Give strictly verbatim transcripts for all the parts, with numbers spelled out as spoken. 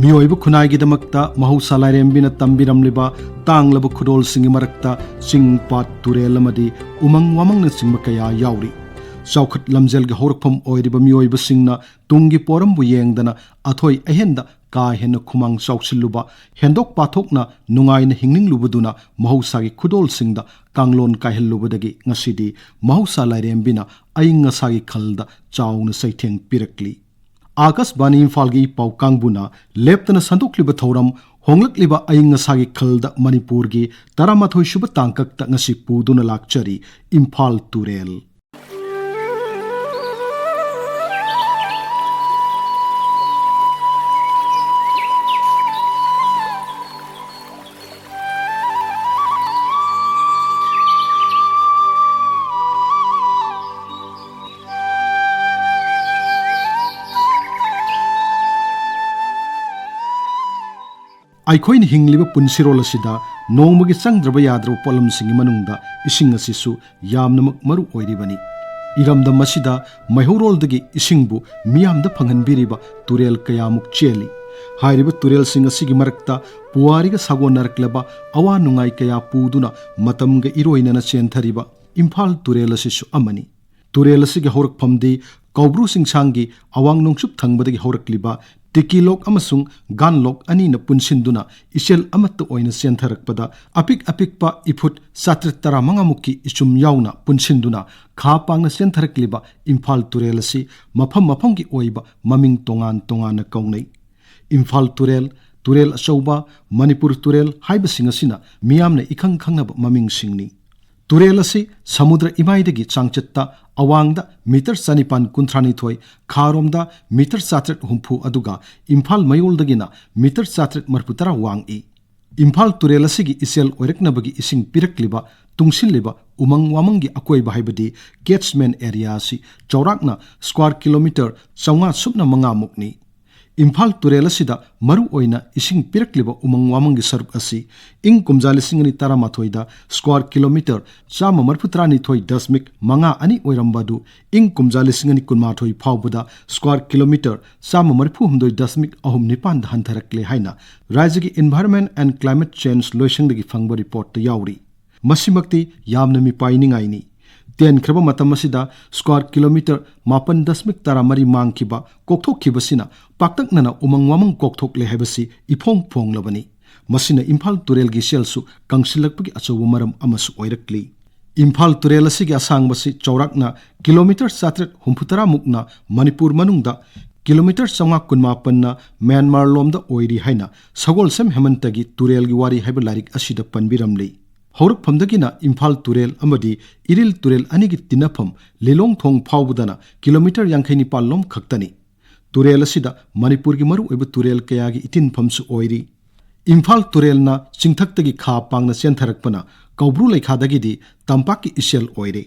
ꯃꯤꯑꯣꯏꯕ ꯈꯨꯟꯅꯥꯏꯒꯤꯗꯃꯛꯇ ꯃꯍꯧꯁꯥ ꯂꯥꯏꯔꯦꯝꯕꯤꯅ ꯇꯝꯕꯤꯔꯝꯂꯤꯕ ꯇꯥꯡꯂꯕ ꯈꯨꯗꯣꯜꯁꯤꯡꯒꯤ ꯃꯔꯛꯇ ꯆꯤꯡ, ꯄꯥꯠ, ꯇꯨꯔꯦꯜ ꯑꯃꯗꯤ ꯎꯃꯪ ꯋꯥꯃꯪꯅꯆꯤꯡꯕ ꯀꯌꯥ ꯌꯥꯎꯔꯤ꯫ ꯆꯥꯎꯈꯠ ꯂꯝꯖꯦꯜꯒꯤ ꯍꯧꯔꯛꯐꯝ ꯑꯣꯏꯔꯤꯕ ꯃꯤꯑꯣꯏꯕꯁꯤꯡꯅ ꯇꯨꯡꯒꯤ ꯄꯣꯔꯝꯕꯨ ꯌꯦꯡꯗꯅ ꯑꯊꯣꯏ ꯑꯍꯦꯟꯗ ꯀꯥ ꯍꯦꯟꯅ ꯈꯨꯃꯥꯡ ꯆꯥꯎꯁꯤꯜꯂꯨꯕ, ꯍꯦꯟꯗꯣꯛ ꯄꯥꯊꯣꯛꯅ ꯅꯨꯡꯉꯥꯏꯅ ꯍꯤꯡꯅꯤꯡꯂꯨꯕꯗꯨꯅ ꯃꯍꯧꯁꯥꯒꯤ ꯈꯨꯗꯣꯜꯁꯤꯡꯗ ꯀꯥꯡꯂꯣꯟ ꯀꯥꯏꯍꯜꯂꯨꯕꯗꯒꯤ ꯉꯁꯤꯗꯤ ꯃꯍꯧꯁꯥ ꯂꯥꯏꯔꯦꯝꯕꯤꯅ ꯑꯏꯪ ꯑꯁꯥꯒꯤ ꯈꯜꯗ ꯆꯥꯎꯅ ꯆꯩꯊꯦꯡ ꯄꯤꯔꯛꯂꯤ꯫ ꯑꯥꯀꯥꯁꯕꯥꯅꯤ ꯏꯝꯐꯥꯜꯒꯤ ꯄꯥꯎ ꯀꯥꯡꯕꯨꯅ ꯂꯦꯞꯇꯅ ꯁꯟꯗꯣꯛꯂꯤꯕ ꯊꯧꯔꯝ, ꯍꯣꯡꯂꯛꯂꯤꯕ ꯑꯏꯪ ꯑꯁꯥꯒꯤ ꯈꯜꯗ ꯃꯅꯤꯄꯨꯔꯒꯤ ꯇꯔꯥꯃꯥꯊꯣꯏ ꯁꯨꯕ ꯇꯥꯡꯀꯛꯇ ꯉꯁꯤ ꯄꯨꯗꯨꯅ ꯂꯥꯛꯆꯔꯤ, ꯏꯝꯐꯥꯜ ꯇꯨꯔꯦꯜ꯫ ꯑꯩꯈꯣꯏꯅ ꯍꯤꯡꯂꯤꯕ ꯄꯨꯟꯁꯤꯔꯣꯜ ꯑꯁꯤꯗ ꯅꯣꯡꯃꯒꯤ ꯆꯪꯗ꯭ꯔꯕ ꯌꯥꯗ꯭ꯔꯕ ꯄꯣꯠꯂꯝꯁꯤꯡꯒꯤ ꯃꯅꯨꯡꯗ ꯏꯁꯤꯡ ꯑꯁꯤꯁꯨ ꯌꯥꯝꯅꯃꯛ ꯃꯔꯨ ꯑꯣꯏꯔꯤꯕꯅꯤ꯫ ꯏꯔꯝꯗꯝ ꯑꯁꯤꯗ ꯃꯩꯍꯧꯔꯣꯜꯗꯒꯤ ꯏꯁꯤꯡꯕꯨ ꯃꯤꯌꯥꯝꯗ ꯐꯪꯍꯟꯕꯤꯔꯤꯕ ꯇꯨꯔꯦꯜ ꯀꯌꯥꯃꯨꯛ ꯆꯦꯜꯂꯤ꯫ ꯍꯥꯏꯔꯤꯕ ꯇꯨꯔꯦꯜꯁꯤꯡ ꯑꯁꯤꯒꯤ ꯃꯔꯛꯇ ꯄꯨꯋꯥꯔꯤꯒ ꯁꯥꯒꯣꯟꯅꯔꯛꯂꯕ ꯑꯋꯥ ꯅꯨꯡꯉꯥꯏ ꯀꯌꯥ ꯄꯨꯗꯨꯅ ꯃꯇꯝꯒ ꯏꯔꯣꯏꯅꯅ ꯆꯦꯟꯊꯔꯤꯕ ꯏꯝꯐꯥꯜ ꯇꯨꯔꯦꯜ ꯑꯁꯤꯁꯨ ꯑꯃꯅꯤ꯫ ꯇꯨꯔꯦꯜ ꯑꯁꯤꯒꯤ ꯍꯧꯔꯛꯐꯝꯗꯤ ꯀꯧꯕ꯭ꯔꯨ ꯆꯤꯡꯁꯥꯡꯒꯤ ꯑꯋꯥꯡ ꯅꯣꯡꯆꯨꯞ ꯊꯪꯕꯗꯒꯤ ꯍꯧꯔꯛꯂꯤꯕ ꯇꯤꯀꯤꯂꯣꯛ ꯑꯃꯁꯨꯡ ꯒꯥꯟꯂꯣꯛ ꯑꯅꯤꯅ ꯄꯨꯟꯁꯤꯟꯗꯨꯅ ꯏꯆꯦꯜ ꯑꯃꯠꯇ ꯑꯣꯏꯅ ꯆꯦꯟꯊꯔꯛꯄꯗ, ꯑꯄꯤꯛ ꯑꯄꯤꯛꯄ ꯏꯐꯨꯠ ꯆꯥꯇ꯭ꯔꯦꯠ ꯇꯔꯥꯃꯉꯥꯃꯨꯛꯀꯤ ꯏꯆꯨꯝ ꯌꯥꯎꯅ ꯄꯨꯟꯁꯤꯟꯗꯨꯅ ꯈꯥ ꯄꯥꯡꯅ ꯆꯦꯟꯊꯔꯛꯂꯤꯕ ꯏꯝꯐꯥꯜ ꯇꯨꯔꯦꯜ ꯑꯁꯤ ꯃꯐꯝ ꯃꯐꯝꯒꯤ ꯑꯣꯏꯕ ꯃꯃꯤꯡ ꯇꯣꯉꯥꯟ ꯇꯣꯉꯥꯟꯅ ꯀꯧꯅꯩ꯫ ꯏꯝꯐꯥꯜ ꯇꯨꯔꯦꯜ, ꯇꯨꯔꯦꯜ ꯑꯆꯧꯕ, ꯃꯅꯤꯄꯨꯔ ꯇꯨꯔꯦꯜ ꯍꯥꯏꯕꯁꯤꯡ ꯑꯁꯤꯅ ꯃꯤꯌꯥꯝꯅ ꯏꯈꯪ ꯈꯪꯅꯕ ꯃꯃꯤꯡꯁꯤꯡꯅꯤ꯫ ꯇꯨꯔꯦꯜ ꯑꯁꯤ ꯁꯃꯨꯗ꯭ꯔ ꯏꯃꯥꯏꯗꯒꯤ ꯆꯥꯡꯆꯠꯇ ꯑꯋꯥꯡꯗ ꯃꯤꯇꯔ ꯆꯅꯤꯄꯥꯟ ꯀꯨꯟꯊ꯭ꯔꯥꯅꯤꯊꯣꯏ, ꯈꯥꯔꯣꯝꯗ ꯃꯤꯇꯔ ꯆꯥꯇ꯭ꯔꯦꯠ ꯍꯨꯝꯐꯨ, ꯑꯗꯨꯒ ꯏꯝꯐꯥꯜ ꯃꯌꯣꯜꯗꯒꯤꯅ ꯃꯤꯇꯔ ꯆꯥꯇ꯭ꯔꯦꯠ ꯃꯔꯤꯐꯨꯇꯔꯥ ꯋꯥꯡꯏ꯫ ꯏꯝꯐꯥꯜ ꯇꯨꯔꯦꯜ ꯑꯁꯤꯒꯤ ꯏꯆꯦꯜ ꯑꯣꯏꯔꯛꯅꯕꯒꯤ ꯏꯁꯤꯡ ꯄꯤꯔꯛꯂꯤꯕ ꯇꯨꯡꯁꯤꯜꯂꯤꯕ ꯎꯃꯪ ꯋꯥꯃꯪꯒꯤ ꯑꯀꯣꯏꯕ ꯍꯥꯏꯕꯗꯤ catchment area ꯑꯁꯤ ꯆꯥꯎꯔꯥꯛꯅ square kilometre ꯆꯥꯝꯃꯉꯥ ꯁꯨꯞꯅ ꯃꯉꯥꯃꯨꯛꯅꯤ꯫ ꯏꯝꯐꯥꯜ ꯇꯨꯔꯦꯜ ꯑꯁꯤꯗ ꯃꯔꯨ ꯑꯣꯏꯅ ꯏꯁꯤꯡ ꯄꯤꯔꯛꯂꯤꯕ ꯎꯃꯪ ꯋꯥꯃꯪꯒꯤ ꯁꯔꯨꯛ ꯑꯁꯤ ꯏꯪ ꯀꯨꯝꯖꯥ ꯂꯤꯁꯤꯡ ꯑꯅꯤ ꯇꯔꯥꯃꯥꯊꯣꯏꯗ square kilometre ꯆꯥꯝꯃ ꯃꯔꯤꯐꯨ ꯇꯔꯥꯅꯤꯊꯣꯏ ꯗꯁꯃꯤꯛ ꯃꯉꯥ ꯑꯅꯤ ꯑꯣꯏꯔꯝꯕ ꯑꯗꯨ ꯏꯪ ꯀꯨꯝꯖꯥ ꯂꯤꯁꯤꯡ ꯑꯅꯤ ꯀꯨꯟꯃꯥꯊꯣꯏ ꯐꯥꯎꯕꯗ square kilometre ꯆꯥꯝꯃ ꯃꯔꯤꯐꯨ ꯍꯨꯝꯗꯣꯏ ꯗꯁꯃꯤꯛ ꯑꯍꯨꯝ ꯅꯤꯄꯥꯟꯗ ꯍꯟꯊꯔꯛꯂꯦ ꯍꯥꯏꯅ ꯔꯥꯖ꯭ꯌꯒꯤ Environment and Climate Change ꯂꯣꯏꯁꯪꯗꯒꯤ ꯐꯪꯕ ꯔꯤꯄꯣꯔꯠꯇ ꯌꯥꯎꯔꯤ꯫ ꯃꯁꯤꯃꯛꯇꯤ ꯌꯥꯝꯅ ꯃꯤꯄꯥꯏꯅꯤꯡꯉꯥꯏꯅꯤ꯫ ꯇꯦꯟꯈ꯭ꯔꯕ ꯃꯇꯝ ꯑꯁꯤꯗ square kilometre ꯃꯥꯄꯟ ꯗꯁꯃꯤꯛ ꯇꯔꯥꯃꯔꯤ ꯃꯥꯡꯈꯤꯕ, ꯀꯣꯛꯊꯣꯛꯈꯤꯕꯁꯤꯅ ꯄꯥꯛꯇꯛꯅꯅ ꯎꯃꯪ ꯋꯥꯃꯪ ꯀꯣꯛꯊꯣꯛꯂꯦ ꯍꯥꯏꯕꯁꯤ ꯏꯐꯣꯡ ꯐꯣꯡꯂꯕꯅꯤ꯫ ꯃꯁꯤꯅ ꯏꯝꯐꯥꯜ ꯇꯨꯔꯦꯜꯒꯤ ꯏꯆꯦꯜꯁꯨ ꯀꯪꯁꯤꯜꯂꯛꯄꯒꯤ ꯑꯆꯧꯕ ꯃꯔꯝ ꯑꯃꯁꯨ ꯑꯣꯏꯔꯛꯂꯤ꯫ ꯏꯝꯐꯥꯜ ꯇꯨꯔꯦꯜ ꯑꯁꯤꯒꯤ ꯑꯁꯥꯡꯕꯁꯤ ꯆꯥꯎꯔꯥꯛꯅ ꯀꯤꯂꯣꯃꯤꯇꯔ ꯆꯥꯇ꯭ꯔꯦꯠ ꯍꯨꯝꯐꯨꯇꯔꯥ ꯃꯨꯛꯅ ꯃꯅꯤꯄꯨꯔ ꯃꯅꯨꯡꯗ, ꯀꯤꯂꯣꯃꯤꯇꯔ ꯆꯥꯝꯃꯉꯥ ꯀꯨꯟꯃꯥꯄꯟꯅ ꯃ꯭ꯌꯥꯟꯃꯥꯔ ꯂꯣꯝꯗ ꯑꯣꯏꯔꯤ ꯍꯥꯏꯅ ꯁꯒꯣꯜꯁꯦꯝ ꯍꯦꯃꯟꯇꯒꯤ ꯇꯨꯔꯦꯜꯒꯤ ꯋꯥꯔꯤ ꯍꯥꯏꯕ ꯂꯥꯏꯔꯤꯛ ꯑꯁꯤꯗ ꯄꯟꯕꯤꯔꯝꯂꯤ꯫ ꯍꯧꯔꯛꯐꯝꯗꯒꯤꯅ ꯏꯝꯐꯥꯜ ꯇꯨꯔꯦꯜ ꯑꯃꯗꯤ ꯏꯔꯤꯜ ꯇꯨꯔꯦꯜ ꯑꯅꯤꯒꯤ ꯇꯤꯟꯅꯐꯝ ꯂꯤꯂꯣꯡ ꯊꯣꯡ ꯐꯥꯎꯕꯗꯅ ꯀꯤꯂꯣꯃꯤꯇꯔ ꯌꯥꯡꯈꯩ ꯅꯤꯄꯥꯜ ꯂꯣꯝ ꯈꯛꯇꯅꯤ꯫ ꯇꯨꯔꯦꯜ ꯑꯁꯤꯗ ꯃꯅꯤꯄꯨꯔꯒꯤ ꯃꯔꯨꯑꯣꯏꯕ ꯇꯨꯔꯦꯜ ꯀꯌꯥꯒꯤ ꯏꯇꯤꯟꯐꯝꯁꯨ ꯑꯣꯏꯔꯤ꯫ ꯏꯝꯐꯥꯜ ꯇꯨꯔꯦꯜꯅ ꯆꯤꯡꯊꯛꯇꯒꯤ ꯈꯥ ꯄꯥꯡꯅ ꯆꯦꯟꯊꯔꯛꯄꯅ ꯀꯧꯕ꯭꯭ꯔꯨ ꯂꯩꯈꯥꯗꯒꯤꯗꯤ ꯇꯝꯄꯥꯛꯀꯤ ꯏꯆꯦꯜ ꯑꯣꯏꯔꯦ꯫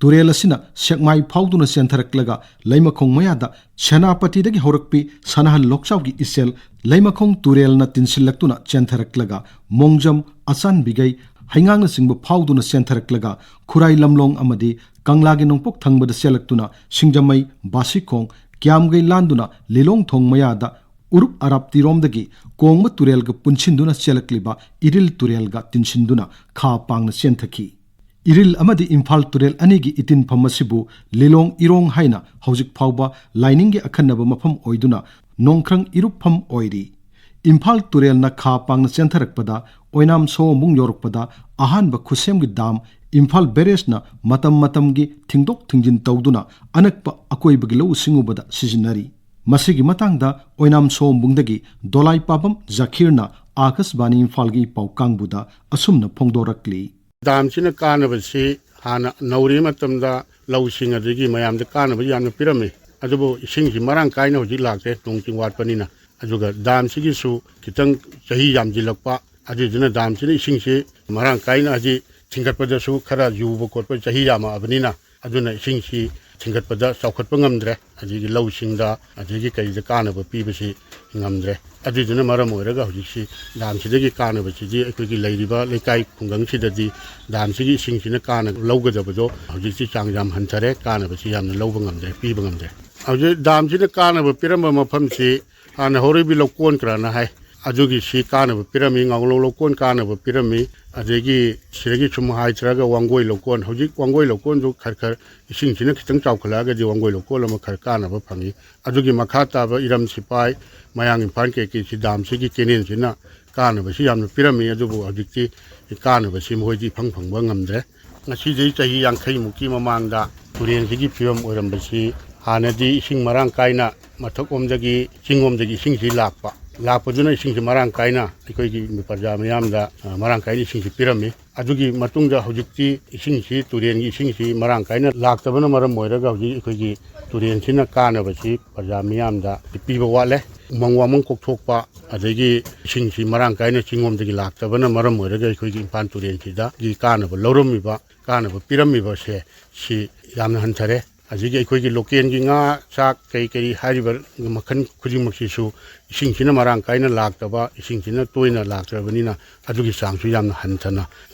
ꯇꯨꯔꯦꯜ ꯑꯁꯤꯅ ꯁꯦꯛꯃꯥꯏ ꯐꯥꯎꯗꯨꯅ ꯆꯦꯟꯊꯔꯛꯂꯒ ꯂꯩꯃꯈꯣꯡ ꯃꯌꯥꯗ ꯁꯦꯅꯥꯄꯇꯤꯗꯒꯤ ꯍꯧꯔꯛꯄꯤ ꯁꯅꯥꯍꯟ ꯂꯣꯛꯆꯥꯎꯒꯤ ꯏꯆꯦꯜ ꯂꯩꯃꯈꯣꯡ ꯇꯨꯔꯦꯜꯅ ꯇꯤꯟꯁꯤꯜꯂꯛꯇꯨꯅ ꯆꯦꯟꯊꯔꯛꯂꯒ ꯃꯣꯡꯖꯝ, ꯑꯆꯥꯟꯕꯤꯒꯩ, ꯍꯩꯉꯥꯡꯅꯆꯤꯡꯕ ꯐꯥꯎꯗꯨꯅ ꯆꯦꯟꯊꯔꯛꯂꯒ ꯈꯨꯔꯥꯏ ꯂꯝꯂꯣꯡ ꯑꯃꯗꯤ ꯀꯪꯂꯥꯒꯤ ꯅꯣꯡꯄꯣꯛ ꯊꯪꯕꯗ ꯆꯦꯜꯂꯛꯇꯨꯅ ꯁꯤꯡꯖꯃꯩ, ꯕꯥꯁꯤꯈꯣꯡ, ꯀ꯭ꯌꯥꯝꯒꯩ ꯂꯥꯟꯗꯨꯅ ꯂꯤꯂꯣꯡ ꯊꯣꯡ ꯃꯌꯥꯗ ꯎꯔꯨꯞ ꯑꯔꯥꯞꯇꯤꯔꯣꯝꯗꯒꯤ ꯀꯣꯡꯕ ꯇꯨꯔꯦꯜꯒ ꯄꯨꯟꯁꯤꯟꯗꯨꯅ ꯆꯦꯜꯂꯛꯂꯤꯕ ꯏꯔꯤꯜ ꯇꯨꯔꯦꯜꯒ ꯇꯤꯟꯁꯤꯟꯗꯨꯅ ꯈꯥ ꯄꯥꯡꯅ ꯆꯦꯟꯊꯈꯤ꯫ ꯏꯔꯤꯜ ꯑꯃꯗꯤ ꯏꯝꯐꯥꯜ ꯇꯨꯔꯦꯜ ꯑꯅꯤꯒꯤ ꯏꯇꯤꯟꯐꯝ ꯑꯁꯤꯕꯨ ꯂꯤꯂꯣꯡ ꯏꯔꯣꯡ ꯍꯥꯏꯅ ꯍꯧꯖꯤꯛ ꯐꯥꯎꯕ ꯂꯥꯏꯅꯤꯡꯒꯤ ꯑꯈꯟꯅꯕ ꯃꯐꯝ ꯑꯣꯏꯗꯨꯅ ꯅꯣꯡꯈ꯭ꯔꯪ ꯏꯔꯨꯞꯐꯝ ꯑꯣꯏꯔꯤ꯫ ꯏꯝꯐꯥꯜ ꯇꯨꯔꯦꯜꯅ ꯈꯥ ꯄꯥꯡꯅ ꯆꯦꯟꯊꯔꯛꯄꯗ ꯑꯣꯏꯅꯥꯝ ꯁꯑꯣꯝꯕꯨꯡ ꯌꯧꯔꯛꯄꯗ ꯑꯍꯥꯟꯕ ꯈꯨꯠꯁꯦꯝꯒꯤ ꯗꯥꯝ ꯏꯝꯐꯥꯜ ꯕꯦꯔꯦꯖꯅ ꯃꯇꯝ ꯃꯇꯝꯒꯤ ꯊꯤꯡꯗꯣꯛ ꯊꯤꯡꯖꯤꯟ ꯇꯧꯗꯨꯅ ꯑꯅꯛꯄ ꯑꯀꯣꯏꯕꯒꯤ ꯂꯧꯎ ꯁꯤꯡꯎꯕꯗ ꯁꯤꯖꯤꯟꯅꯔꯤ꯫ ꯃꯁꯤꯒꯤ ꯃꯇꯥꯡꯗ ꯑꯣꯏꯅꯥꯝ ꯁꯑꯣꯝꯕꯨꯡꯗꯒꯤ ꯗꯣꯂꯥꯏ ꯄꯥꯕꯝ ꯖꯥꯈꯤꯔꯅ ꯑꯥꯀꯥꯁꯕꯥꯅꯤ ꯏꯝꯐꯥꯜꯒꯤ ꯄꯥꯎ ꯀꯥꯡꯕꯨꯗ ꯑꯁꯨꯝꯅ ꯐꯣꯡꯗꯣꯔꯛꯂꯤ꯫ ꯗꯥꯝꯁꯤꯅ ꯀꯥꯟꯅꯕꯁꯤ ꯍꯥꯟꯅ ꯅꯧꯔꯤꯉꯩ ꯃꯇꯝꯗ ꯂꯧꯁꯤꯡ ꯑꯗꯒꯤ ꯃꯌꯥꯝꯗ ꯀꯥꯟꯅꯕ ꯌꯥꯝꯅ ꯄꯤꯔꯝꯃꯤ꯫ ꯑꯗꯨꯕꯨ ꯏꯁꯤꯡꯁꯤ ꯃꯔꯥꯡ ꯀꯥꯏꯅ ꯍꯧꯖꯤꯛ ꯂꯥꯛꯇꯦ, ꯅꯣꯡ ꯆꯤꯡ ꯋꯥꯠꯄꯅꯤꯅ꯫ ꯑꯗꯨꯒ ꯗꯥꯝꯁꯤꯒꯤꯁꯨ ꯈꯤꯇꯪ ꯆꯍꯤ ꯌꯥꯝꯁꯤꯜꯂꯛꯄ, ꯑꯗꯨꯗꯨꯅ ꯗꯥꯝꯁꯤꯅ ꯏꯁꯤꯡꯁꯤ ꯃꯔꯥꯡ ꯀꯥꯏꯅ ꯍꯧꯖꯤꯛ ꯊꯤꯡꯒꯠꯄꯗꯁꯨ ꯈꯔ ꯌꯨꯕ ꯈꯣꯠꯄ ꯆꯍꯤ ꯌꯥꯝꯃꯛꯑꯕꯅꯤꯅ, ꯑꯗꯨꯅ ꯏꯁꯤꯡꯁꯤ ꯊꯤꯡꯒꯠꯄꯗ ꯆꯥꯎꯈꯠꯄ ꯉꯝꯗ꯭ꯔꯦ꯫ ꯑꯗꯒꯤ ꯂꯧꯁꯤꯡꯗ, ꯑꯗꯒꯤ ꯀꯩꯗ ꯀꯥꯟꯅꯕ ꯄꯤꯕꯁꯤ ꯉꯝꯗ꯭ꯔꯦ꯫ ꯑꯗꯨꯏꯗꯨꯅ ꯃꯔꯝ ꯑꯣꯏꯔꯒ ꯍꯧꯖꯤꯛꯁꯤ ꯗꯥꯝꯁꯤꯗꯒꯤ ꯀꯥꯟꯅꯕꯁꯤꯗꯤ ꯑꯩꯈꯣꯏꯒꯤ ꯂꯩꯔꯤꯕ ꯂꯩꯀꯥꯏ ꯈꯨꯡꯒꯪꯁꯤꯗꯗꯤ ꯗꯥꯝꯁꯤꯒꯤ ꯏꯁꯤꯡꯁꯤꯅ ꯀꯥꯟꯅꯕ ꯂꯧꯒꯗꯕꯗꯣ ꯍꯧꯖꯤꯛꯇꯤ ꯆꯥꯡ ꯌꯥꯝ ꯍꯟꯊꯔꯦ, ꯀꯥꯟꯅꯕꯁꯤ ꯌꯥꯝꯅ ꯂꯧꯕ ꯉꯝꯗ꯭ꯔꯦ, ꯄꯤꯕ ꯉꯝꯗ꯭ꯔꯦ꯫ ꯍꯧꯖꯤꯛ ꯗꯥꯝꯁꯤꯅ ꯀꯥꯟꯅꯕ ꯄꯤꯔꯝꯕ ꯃꯐꯝꯁꯤ ꯍꯥꯟꯅ ꯍꯧꯔꯤꯕ ꯂꯧꯀꯣꯟ ꯈꯔꯅ ꯍꯥꯏ, ꯑꯗꯨꯒꯤ ꯁꯤ ꯀꯥꯟꯅꯕ ꯄꯤꯔꯝꯃꯤ, ꯉꯥꯎꯂꯧ ꯂꯧꯀꯣꯟ ꯀꯥꯟꯅꯕ ꯄꯤꯔꯝꯃꯤ, ꯑꯗꯒꯤ ꯁꯤꯗꯒꯤ ꯁꯨꯝ ꯍꯥꯏꯊꯔꯒ ꯋꯥꯡꯒꯣꯏ ꯂꯧꯀꯣꯟ, ꯍꯧꯖꯤꯛ ꯋꯥꯡꯒꯣꯏ ꯂꯧꯀꯣꯟꯁꯨ ꯈꯔ ꯈꯔ ꯏꯁꯤꯡꯁꯤꯅ ꯈꯤꯇꯪ ꯆꯥꯎꯈꯠꯂꯛꯑꯒꯗꯤ ꯋꯥꯡꯒꯣꯏ ꯂꯧꯀꯣꯟ ꯑꯃ ꯈꯔ ꯀꯥꯟꯅꯕ ꯐꯪꯉꯤ꯫ ꯑꯗꯨꯒꯤ ꯃꯈꯥ ꯇꯥꯕ ꯏꯔꯝ ꯁꯤꯐꯥꯏ, ꯃꯌꯥꯡ ꯏꯝꯐꯥꯜ ꯀꯩꯀꯩꯁꯤ ꯗꯥꯝꯁꯤꯒꯤ ꯀꯦꯅꯦꯜꯁꯤꯅ ꯀꯥꯟꯅꯕꯁꯤ ꯌꯥꯝꯅ ꯄꯤꯔꯝꯃꯤ, ꯑꯗꯨꯕꯨ ꯍꯧꯖꯤꯛꯇꯤ ꯀꯥꯟꯅꯕꯁꯤ ꯃꯈꯣꯏꯗꯤ ꯏꯐꯪ ꯐꯪꯕ ꯉꯝꯗ꯭ꯔꯦ꯫ ꯉꯁꯤꯗꯩ ꯆꯍꯤ ꯌꯥꯡꯈꯩꯃꯨꯛꯀꯤ ꯃꯃꯥꯡꯗ ꯇꯨꯔꯦꯜꯁꯤꯒꯤ ꯐꯤꯕꯝ ꯑꯣꯏꯔꯝꯕꯁꯤ ꯍꯥꯟꯅꯗꯤ ꯏꯁꯤꯡ ꯃꯔꯥꯡ ꯀꯥꯏꯅ ꯃꯊꯛꯂꯣꯝꯗꯒꯤ ꯆꯤꯡꯂꯣꯝꯗꯒꯤ ꯏꯁꯤꯡꯁꯤ ꯂꯥꯛꯄ, ꯂꯥꯛꯄꯗꯨꯅ ꯏꯁꯤꯡꯁꯤ ꯃꯔꯥꯡ ꯀꯥꯏꯅ ꯑꯩꯈꯣꯏꯒꯤ ꯄ꯭ꯔꯖꯥ ꯃꯤꯌꯥꯝꯗ, ꯑ, ꯃꯔꯥꯡ ꯀꯥꯏꯅ ꯏꯁꯤꯡꯁꯤ ꯄꯤꯔꯝꯃꯤ꯫ ꯑꯗꯨꯒꯤ ꯃꯇꯨꯡꯗ ꯍꯧꯖꯤꯛꯇꯤ ꯏꯁꯤꯡꯁꯤ, ꯇꯨꯔꯦꯜꯒꯤ ꯏꯁꯤꯡꯁꯤ ꯃꯔꯥꯡ ꯀꯥꯏꯅ ꯂꯥꯛꯇꯕꯅ ꯃꯔꯝ ꯑꯣꯏꯔꯒ ꯍꯧꯖꯤꯛ ꯑꯩꯈꯣꯏꯒꯤ ꯇꯨꯔꯦꯜꯁꯤꯅ ꯀꯥꯟꯅꯕꯁꯤ ꯄ꯭ꯔꯖꯥ ꯃꯤꯌꯥꯝꯗ ꯄꯤꯕ ꯋꯥꯠꯂꯦ꯫ ꯎꯃꯪ ꯋꯥꯃꯪ ꯀꯣꯛꯊꯣꯛꯄ, ꯑꯗꯒꯤ ꯏꯁꯤꯡꯁꯤ ꯃꯔꯥꯡ ꯀꯥꯏꯅ ꯆꯤꯡꯂꯣꯝꯗꯒꯤ ꯂꯥꯛꯇꯕꯅ ꯃꯔꯝ ꯑꯣꯏꯔꯒ ꯑꯩꯈꯣꯏꯒꯤ ꯏꯝꯐꯥꯜ ꯇꯨꯔꯦꯜꯁꯤꯗꯒꯤ ꯀꯥꯟꯅꯕ ꯂꯧꯔꯝꯃꯤꯕ, ꯀꯥꯟꯅꯕ ꯄꯤꯔꯝꯃꯤꯕꯁꯦ ꯁꯤ ꯌꯥꯝꯅ ꯍꯟꯊꯔꯦ꯫ ꯑꯗꯒꯤ ꯑꯩꯈꯣꯏꯒꯤ ꯂꯣꯀꯦꯜꯒꯤ ꯉꯥ, ꯆꯥꯛ, ꯀꯔꯤ ꯀꯔꯤ ꯍꯥꯏꯔꯤꯕ ꯃꯈꯜ ꯈꯨꯗꯤꯡꯃꯛꯁꯤꯁꯨ ꯏꯁꯤꯡꯁꯤꯅ ꯃꯔꯥꯡ ꯀꯥꯏꯅ ꯂꯥꯛꯇꯕ, ꯏꯁꯤꯡꯁꯤꯅ ꯇꯣꯏꯅ ꯂꯥꯛꯇ꯭ꯔꯕꯅꯤꯅ ꯑꯗꯨꯒꯤ ꯆꯥꯡꯁꯨ ꯌꯥꯝꯅ ꯍꯟꯊꯅ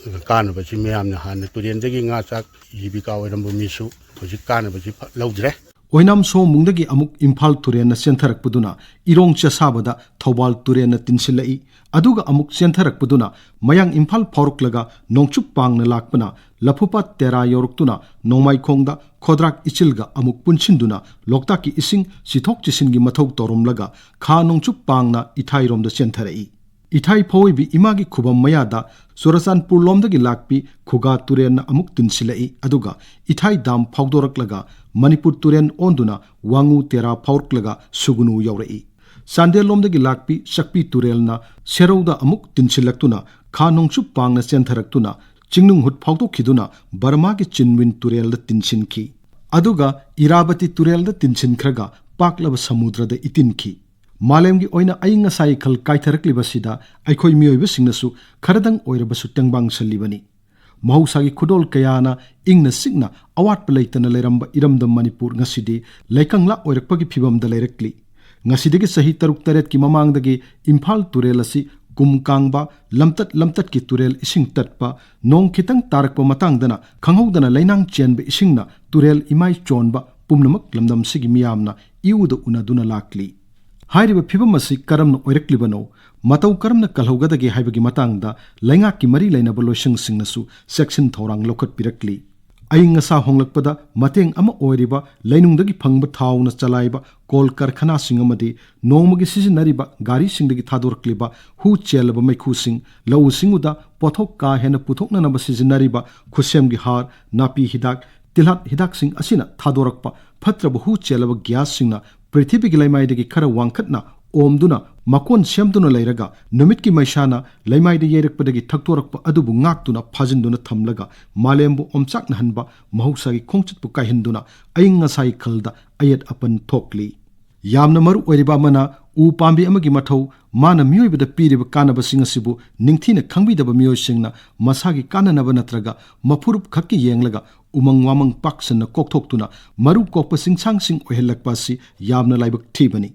ꯀꯥꯟꯅꯕꯁꯤ ꯃꯌꯥꯝꯅ ꯍꯥꯟꯅ ꯇꯨꯔꯦꯜꯗꯒꯤ ꯉꯥ, ꯆꯥꯛ, ꯖꯤꯕꯤꯀꯥ ꯑꯣꯏꯔꯝꯕ ꯃꯤꯁꯨ ꯍꯧꯖꯤꯛ ꯀꯥꯟꯅꯕꯁꯤ ꯐ-, ꯂꯧꯗ꯭ꯔꯦ꯫ ꯑꯣꯏꯅꯥꯝ ꯁꯣꯃꯨꯡꯗꯒꯤ ꯑꯃꯨꯛ ꯏꯝꯐꯥꯜ ꯇꯨꯔꯦꯜꯅ ꯆꯦꯟꯊꯔꯛꯄꯗꯨꯅ ꯏꯔꯣꯡ ꯆꯦꯁꯥꯕꯗ ꯊꯧꯕꯥꯜ ꯇꯨꯔꯦꯜꯅ ꯇꯤꯟꯁꯤꯜꯂꯛꯏ꯫ ꯑꯗꯨꯒ ꯑꯃꯨꯛ ꯆꯦꯟꯊꯔꯛꯄꯗꯨꯅ ꯃꯌꯥꯡ ꯏꯝꯐꯥꯜ ꯐꯥꯎꯔꯛꯂꯒ ꯅꯣꯡꯆꯨꯞ ꯄꯥꯡꯅ ꯂꯥꯛꯄꯅ ꯂꯐꯨꯄꯥꯠ ꯇꯦꯔꯥ ꯌꯧꯔꯛꯇꯨꯅ ꯅꯣꯡꯃꯥꯏꯈꯣꯡꯗ ꯈꯣꯗ꯭ꯔꯥꯛ ꯏꯆꯤꯜꯒ ꯑꯃꯨꯛ ꯄꯨꯟꯁꯤꯟꯗꯨꯅ ꯂꯣꯛꯇꯥꯛꯀꯤ ꯏꯁꯤꯡ ꯆꯤꯊꯣꯛ ꯆꯤꯁꯤꯟꯒꯤ ꯃꯊꯧ ꯇꯧꯔꯝꯂꯒ ꯈꯥ ꯅꯣꯡꯆꯨꯞ ꯄꯥꯡꯅ ꯏꯊꯥꯏꯔꯣꯝꯗ ꯆꯦꯟꯊꯔꯛꯏ꯫ ꯏꯊꯥꯏ ꯐꯥꯎꯏꯕꯤ ꯏꯃꯥꯒꯤ ꯈꯨꯕꯝ ꯃꯌꯥꯗ ꯆꯨꯔꯆꯥꯟꯄꯨꯔꯂꯣꯝꯗꯒꯤ ꯂꯥꯛꯄꯤ ꯈꯨꯒꯥ ꯇꯨꯔꯦꯜꯅ ꯑꯃꯨꯛ ꯇꯤꯟꯁꯤꯜꯂꯛꯏ, ꯑꯗꯨꯒ ꯏꯊꯥꯏ ꯗꯥꯝ ꯐꯥꯎꯗꯣꯔꯛꯂꯒ ꯃꯅꯤꯄꯨꯔ ꯇꯨꯔꯦꯜ ꯑꯣꯟꯗꯨꯅ ꯋꯥꯉꯨ ꯇꯦꯔꯥ ꯐꯥꯎꯔꯛꯂꯒ ꯁꯨꯒꯨꯅꯨ ꯌꯧꯔꯛꯏ꯫ ꯆꯥꯟꯗꯦꯜꯂꯣꯝꯗꯒꯤ ꯂꯥꯛꯄꯤ ꯆꯛꯄꯤ ꯇꯨꯔꯦꯜꯅ ꯁꯦꯔꯧꯗ ꯑꯃꯨꯛ ꯇꯤꯟꯁꯤꯜꯂꯛꯇꯨꯅ ꯈꯥ ꯅꯣꯡꯆꯨꯞ ꯄꯥꯡꯅ ꯆꯦꯟꯊꯔꯛꯇꯨꯅ ꯆꯤꯡꯅꯨꯡꯍꯨꯠ ꯐꯥꯎꯗꯣꯛꯈꯤꯗꯨꯅ ꯕꯔꯃꯥꯒꯤ ꯆꯤꯟꯋꯤꯟ ꯇꯨꯔꯦꯜꯗ ꯇꯤꯟꯁꯤꯟꯈꯤ꯫ ꯑꯗꯨꯒ ꯏꯔꯥꯕꯇꯤ ꯇꯨꯔꯦꯜꯗ ꯇꯤꯟꯁꯤꯟꯈ꯭ꯔꯒ ꯄꯥꯛꯂꯕ ꯁꯃꯨꯗ꯭ꯔꯗ ꯏꯇꯤꯟꯈꯤ꯫ ꯃꯥꯂꯦꯝꯒꯤ ꯑꯣꯏꯅ ꯑꯏꯪ ꯑꯁꯥ ꯏꯈꯜ ꯀꯥꯏꯊꯔꯛꯂꯤꯕꯁꯤꯗ ꯑꯩꯈꯣꯏ ꯃꯤꯑꯣꯏꯕꯁꯤꯡꯅꯁꯨ ꯈꯔꯗꯪ ꯑꯣꯏꯔꯕꯁꯨ ꯇꯦꯡꯕꯥꯡꯁꯜꯂꯤꯕꯅꯤ꯫ ꯃꯍꯧꯁꯥꯒꯤ ꯈꯨꯗꯣꯜ ꯀꯌꯥꯅ ꯏꯪꯅ ꯆꯤꯛꯅ ꯑꯋꯥꯠꯄ ꯂꯩꯇꯅ ꯂꯩꯔꯝꯕ ꯏꯔꯝꯗꯝ ꯃꯅꯤꯄꯨꯔ ꯉꯁꯤꯗꯤ ꯂꯩꯀꯪꯂꯥ ꯑꯣꯏꯔꯛꯄꯒꯤ ꯐꯤꯕꯝꯗ ꯂꯩꯔꯛꯂꯤ꯫ ꯉꯁꯤꯗꯒꯤ ꯆꯍꯤ ꯇꯔꯨꯛ ꯇꯔꯦꯠꯀꯤ ꯃꯃꯥꯡꯗꯒꯤ ꯏꯝꯐꯥꯜ ꯇꯨꯔꯦꯜ ꯑꯁꯤ ꯀꯨꯝ ꯀꯥꯡꯕ, ꯂꯝꯇꯠ ꯂꯝꯇꯠꯀꯤ ꯇꯨꯔꯦꯜ ꯏꯁꯤꯡ ꯇꯠꯄ, ꯅꯣꯡ ꯈꯤꯇꯪ ꯇꯥꯔꯛꯄ ꯃꯇꯥꯡꯗꯅ ꯈꯪꯍꯧꯗꯅ ꯂꯩꯅꯥꯡ ꯆꯦꯟꯕ ꯏꯁꯤꯡꯅ ꯇꯨꯔꯦꯜ ꯏꯃꯥꯏ ꯆꯣꯟꯕ ꯄꯨꯝꯅꯃꯛ ꯂꯝꯗꯝꯁꯤꯒꯤ ꯃꯤꯌꯥꯝꯅ ꯏꯎꯗ ꯎꯅꯗꯨꯅ ꯂꯥꯛꯂꯤ꯫ ꯍꯥꯏꯔꯤꯕ ꯐꯤꯕꯝ ꯑꯁꯤ ꯀꯔꯝꯅ ꯑꯣꯏꯔꯛꯂꯤꯕꯅꯣ, ꯃꯇꯧ ꯀꯔꯝꯅ ꯀꯜꯍꯧꯒꯗꯒꯦ ꯍꯥꯏꯕꯒꯤ ꯃꯇꯥꯡꯗ ꯂꯩꯉꯥꯛꯀꯤ ꯃꯔꯤ ꯂꯩꯅꯕ ꯂꯣꯏꯁꯪꯁꯤꯡꯅꯁꯨ ꯆꯦꯛꯁꯤꯟ ꯊꯧꯔꯥꯡ ꯂꯧꯈꯠꯄꯤꯔꯛꯂꯤ꯫ ꯑꯏꯪ ꯑꯁꯥ ꯍꯣꯡꯂꯛꯄꯗ ꯃꯇꯦꯡ ꯑꯃ ꯑꯣꯏꯔꯤꯕ ꯂꯩꯅꯨꯡꯗꯒꯤ ꯐꯪꯕ ꯊꯥꯎꯅ ꯆꯂꯥꯏꯕ ꯀꯣꯜ ꯀꯔꯈꯅꯥꯁꯤꯡ ꯑꯃꯗꯤ ꯅꯣꯡꯃꯒꯤ ꯁꯤꯖꯤꯟꯅꯔꯤꯕ ꯒꯥꯔꯤꯁꯤꯡꯗꯒꯤ ꯊꯥꯗꯣꯔꯛꯂꯤꯕ ꯍꯨ ꯆꯦꯜꯂꯕ ꯃꯩꯈꯨꯁꯤꯡ, ꯂꯧꯎ ꯁꯤꯡꯎꯗ ꯄꯣꯠꯊꯣꯛ ꯀꯥ ꯍꯦꯟꯅ ꯄꯨꯊꯣꯛꯅꯅꯕ ꯁꯤꯖꯤꯟꯅꯔꯤꯕ ꯈꯨꯠꯁꯦꯝꯒꯤ ꯍꯥꯔ, ꯅꯥꯄꯤ ꯍꯤꯗꯥꯛ, ꯇꯤꯜꯍꯥꯠ ꯍꯤꯗꯥꯛꯁꯤꯡ ꯑꯁꯤꯅ ꯊꯥꯗꯣꯔꯛꯄ ꯐꯠꯇ꯭ꯔꯕ ꯍꯨ ꯆꯦꯜꯂꯕ ꯒ꯭ꯌꯥꯁꯁꯤꯡꯅ ꯄ꯭ꯔꯤꯊꯤꯕꯤꯒꯤ ꯂꯩꯃꯥꯏꯗꯒꯤ ꯈꯔ ꯋꯥꯡꯈꯠꯅ ꯑꯣꯝꯗꯨꯅ ꯃꯀꯣꯟ ꯁꯦꯝꯗꯨꯅ ꯂꯩꯔꯒ, ꯅꯨꯃꯤꯠꯀꯤ ꯃꯩꯁꯥꯅ ꯂꯩꯃꯥꯏꯗ ꯌꯩꯔꯛꯄꯗꯒꯤ ꯊꯛꯇꯣꯔꯛꯄ ꯑꯗꯨꯕꯨ ꯉꯥꯛꯇꯨꯅ ꯐꯥꯖꯤꯟꯗꯨꯅ ꯊꯝꯂꯒ, ꯃꯥꯂꯦꯝꯕꯨ ꯑꯣꯝꯆꯥꯛꯅꯍꯟꯕ ꯃꯍꯧꯁꯥꯒꯤ ꯈꯣꯡꯆꯠꯄꯨ ꯀꯥꯏꯍꯟꯗꯨꯅ ꯑꯏꯪ ꯑꯁꯥꯒꯤ ꯈꯜꯗ ꯑꯌꯦꯠ ꯑꯄꯟ ꯊꯣꯛꯂꯤ꯫ ꯌꯥꯝꯅ ꯃꯔꯨ ꯑꯣꯏꯔꯤꯕ ꯑꯃꯅ, ꯎ ꯄꯥꯝꯕꯤ ꯑꯃꯒꯤ ꯃꯊꯧ ꯃꯥꯅ ꯃꯤꯑꯣꯏꯕꯗ ꯄꯤꯔꯤꯕ ꯀꯥꯟꯅꯕꯁꯤꯡ ꯑꯁꯤꯕꯨ ꯅꯤꯡꯊꯤꯅ ꯈꯪꯕꯤꯗꯕ ꯃꯤꯑꯣꯏꯁꯤꯡꯅ ꯃꯁꯥꯒꯤ ꯀꯥꯟꯅꯅꯕ ꯅꯠꯇ꯭ꯔꯒ ꯃꯐꯨꯔꯨꯞ ꯈꯛꯀꯤ ꯌꯦꯡꯂꯒ ꯎꯃꯪ ꯋꯥꯃꯪ ꯄꯥꯛ ꯁꯟꯅ ꯀꯣꯛꯊꯣꯛꯇꯨꯅ ꯃꯔꯨ ꯀꯣꯛꯄ ꯆꯤꯡꯁꯥꯡꯁꯤꯡ ꯑꯣꯏꯍꯜꯂꯛꯄ ꯑꯁꯤ ꯌꯥꯝꯅ ꯂꯥꯏꯕꯛ ꯊꯤꯕꯅꯤ꯫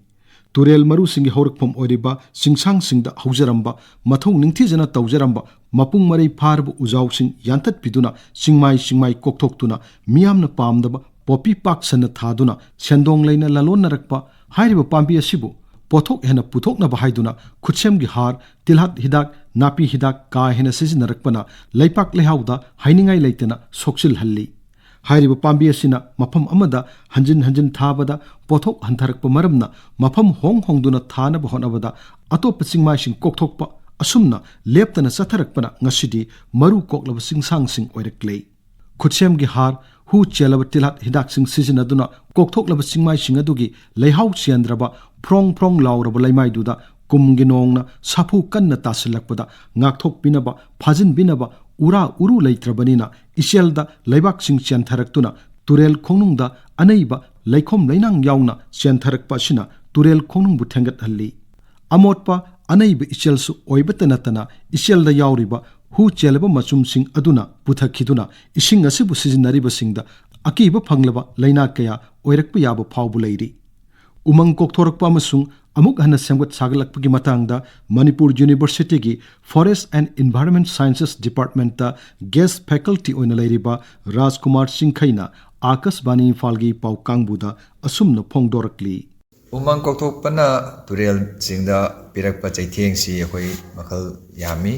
ꯇꯨꯔꯦꯜ ꯃꯔꯨꯁꯤꯡꯒꯤ ꯍꯧꯔꯛꯐꯝ ꯑꯣꯏꯔꯤꯕ ꯆꯤꯡꯁꯥꯡꯁꯤꯡꯗ ꯍꯧꯖꯔꯝꯕ, ꯃꯊꯧ ꯅꯤꯡꯊꯤꯖꯅ ꯇꯧꯖꯔꯝꯕ, ꯃꯄꯨꯡ ꯃꯔꯩ ꯐꯥꯔꯕ ꯎꯖꯥꯎꯁꯤꯡ ꯌꯥꯟꯊꯠꯄꯤꯗꯨꯅ, ꯆꯤꯡꯃꯥꯏ ꯆꯤꯡꯃꯥꯏ ꯀꯣꯛꯊꯣꯛꯇꯨꯅ, ꯃꯤꯌꯥꯝꯅ ꯄꯥꯝꯗꯕ ꯄꯣꯄꯤ ꯄꯥꯛ ꯁꯟꯅ ꯊꯥꯗꯨꯅ ꯁꯦꯟꯗꯣꯡ ꯂꯩꯅ ꯂꯂꯣꯟꯅꯔꯛꯄ ꯍꯥꯏꯔꯤꯕ ꯄꯥꯝꯕꯤ ꯑꯁꯤꯕꯨ ꯄꯣꯠꯊꯣꯛ ꯍꯦꯟꯅ ꯄꯨꯊꯣꯛꯅꯕ ꯍꯥꯏꯗꯨꯅ ꯈꯨꯠꯁꯦꯝꯒꯤ ꯍꯥꯔ, ꯇꯤꯜꯍꯥꯠ ꯍꯤꯗꯥꯛ, ꯅꯥꯄꯤ ꯍꯤꯗꯥꯛ ꯀꯥ ꯍꯦꯟꯅ ꯁꯤꯖꯤꯟꯅꯔꯛꯄꯅ ꯂꯩꯄꯥꯛ ꯂꯩꯍꯥꯎꯗ ꯍꯥꯏꯅꯤꯡꯉꯥꯏ ꯂꯩꯇꯅ ꯁꯣꯛꯆꯤꯜꯍꯜꯂꯤ꯫ ꯍꯥꯏꯔꯤꯕ ꯄꯥꯝꯕꯤ ꯑꯁꯤꯅ ꯃꯐꯝ ꯑꯃꯗ ꯍꯟꯖꯤꯟ ꯍꯟꯖꯤꯟ ꯊꯥꯕꯗ ꯄꯣꯠꯊꯣꯛ ꯍꯟꯊꯔꯛꯄ ꯃꯔꯝꯅ ꯃꯐꯝ ꯍꯣꯡ ꯍꯣꯡꯗꯨꯅ ꯊꯥꯅꯕ ꯍꯣꯠꯅꯕꯗ ꯑꯇꯣꯞꯄ ꯆꯤꯡꯃꯥꯏꯁꯤꯡ ꯀꯣꯛꯊꯣꯛꯄ ꯑꯁꯨꯝꯅ ꯂꯦꯞꯇꯅ ꯆꯠꯊꯔꯛꯄꯅ ꯉꯁꯤꯗꯤ ꯃꯔꯨ ꯀꯣꯛꯂꯕ ꯆꯤꯡꯁꯥꯡꯁꯤꯡ ꯑꯣꯏꯔꯛꯂꯦ꯫ ꯈꯨꯠꯁꯦꯝꯒꯤ ꯍꯥꯔ, ꯍꯨ ꯆꯦꯜꯂꯕ ꯇꯤꯜꯍꯥꯠ ꯍꯤꯗꯥꯛꯁꯤꯡ ꯁꯤꯖꯤꯟꯅꯗꯨꯅ ꯀꯣꯛꯊꯣꯛꯂꯕ ꯆꯤꯡꯃꯥꯏꯁꯤꯡ ꯑꯗꯨꯒꯤ ꯂꯩꯍꯥꯎ ꯆꯦꯟꯗ꯭ꯔꯕ ꯐ꯭ꯔꯣꯡ ꯐ꯭ꯔꯣꯡ ꯂꯥꯎꯔꯕ ꯂꯩꯃꯥꯏꯗꯨꯗ ꯀꯨꯝꯒꯤ ꯅꯣꯡꯅ ꯁꯥꯐꯨ ꯀꯟꯅ ꯇꯥꯁꯤꯜꯂꯛꯄꯗ ꯉꯥꯛꯊꯣꯛꯄꯤꯅꯕ, ꯐꯥꯖꯤꯟꯕꯤꯅꯕ ꯎꯔꯥ ꯎꯔꯨ ꯂꯩꯇ꯭ꯔꯕꯅꯤꯅ ꯏꯆꯦꯜꯗ ꯂꯩꯕꯥꯛꯁꯤꯡ ꯆꯦꯟꯊꯔꯛꯇꯨꯅ ꯇꯨꯔꯦꯜ ꯈꯣꯡꯅꯨꯡꯗ ꯑꯅꯩꯕ ꯂꯩꯈꯣꯝ ꯂꯩꯅꯥꯡ ꯌꯥꯎꯅ ꯆꯦꯟꯊꯔꯛꯄ ꯑꯁꯤꯅ ꯇꯨꯔꯦꯜ ꯈꯣꯡꯅꯨꯡꯕꯨ ꯊꯦꯡꯒꯠꯍꯜꯂꯤ꯫ ꯑꯃꯣꯠꯄ ꯑꯅꯩꯕ ꯏꯆꯦꯜꯁꯨ ꯑꯣꯏꯕꯇ ꯅꯠꯇꯅ ꯏꯆꯦꯜꯗ ꯌꯥꯎꯔꯤꯕ ꯍꯨ ꯆꯦꯜꯂꯕ ꯃꯆꯨꯝꯁꯤꯡ ꯑꯗꯨꯅ ꯄꯨꯊꯛꯈꯤꯗꯨꯅ ꯏꯁꯤꯡ ꯑꯁꯤꯕꯨ ꯁꯤꯖꯤꯟꯅꯔꯤꯕꯁꯤꯡꯗ ꯑꯀꯤꯕ ꯐꯪꯂꯕ ꯂꯩꯅꯥ ꯀꯌꯥ ꯑꯣꯏꯔꯛꯄ ꯌꯥꯕ ꯐꯥꯎꯕ ꯂꯩꯔꯤ꯫ ꯎꯃꯪ ꯀꯣꯛꯊꯣꯔꯛꯄ ꯑꯃꯁꯨꯡ ꯑꯃꯨꯛ ꯍꯟꯅ ꯁꯦꯝꯒꯠ ꯁꯥꯒꯠꯂꯛꯄꯒꯤ ꯃꯇꯥꯡꯗ ꯃꯅꯤꯄꯨꯔ ꯌꯨꯅꯤꯚꯔꯁꯤꯇꯤꯒꯤ Forest and Environment Sciences Departmentꯇ guest faculty ꯑꯣꯏꯅ ꯂꯩꯔꯤꯕ ꯔꯥꯖꯀꯨꯃꯥꯔ ꯆꯤꯡꯈꯩꯅ ꯑꯥꯀꯥꯁꯕꯥꯅꯤ ꯏꯝꯐꯥꯜꯒꯤ ꯄꯥꯎ ꯀꯥꯡꯕꯨꯗ ꯑꯁꯨꯝꯅ ꯐꯣꯡꯗꯣꯔꯛꯂꯤ꯫ ꯎꯃꯪ ꯀꯣꯛꯊꯣꯛꯄꯅ ꯇꯨꯔꯦꯜꯁꯤꯡꯗ ꯄꯤꯔꯛꯄ ꯆꯩꯊꯦꯡꯁꯤ ꯑꯩꯈꯣꯏ ꯃꯈꯜ ꯌꯥꯝꯃꯤ꯫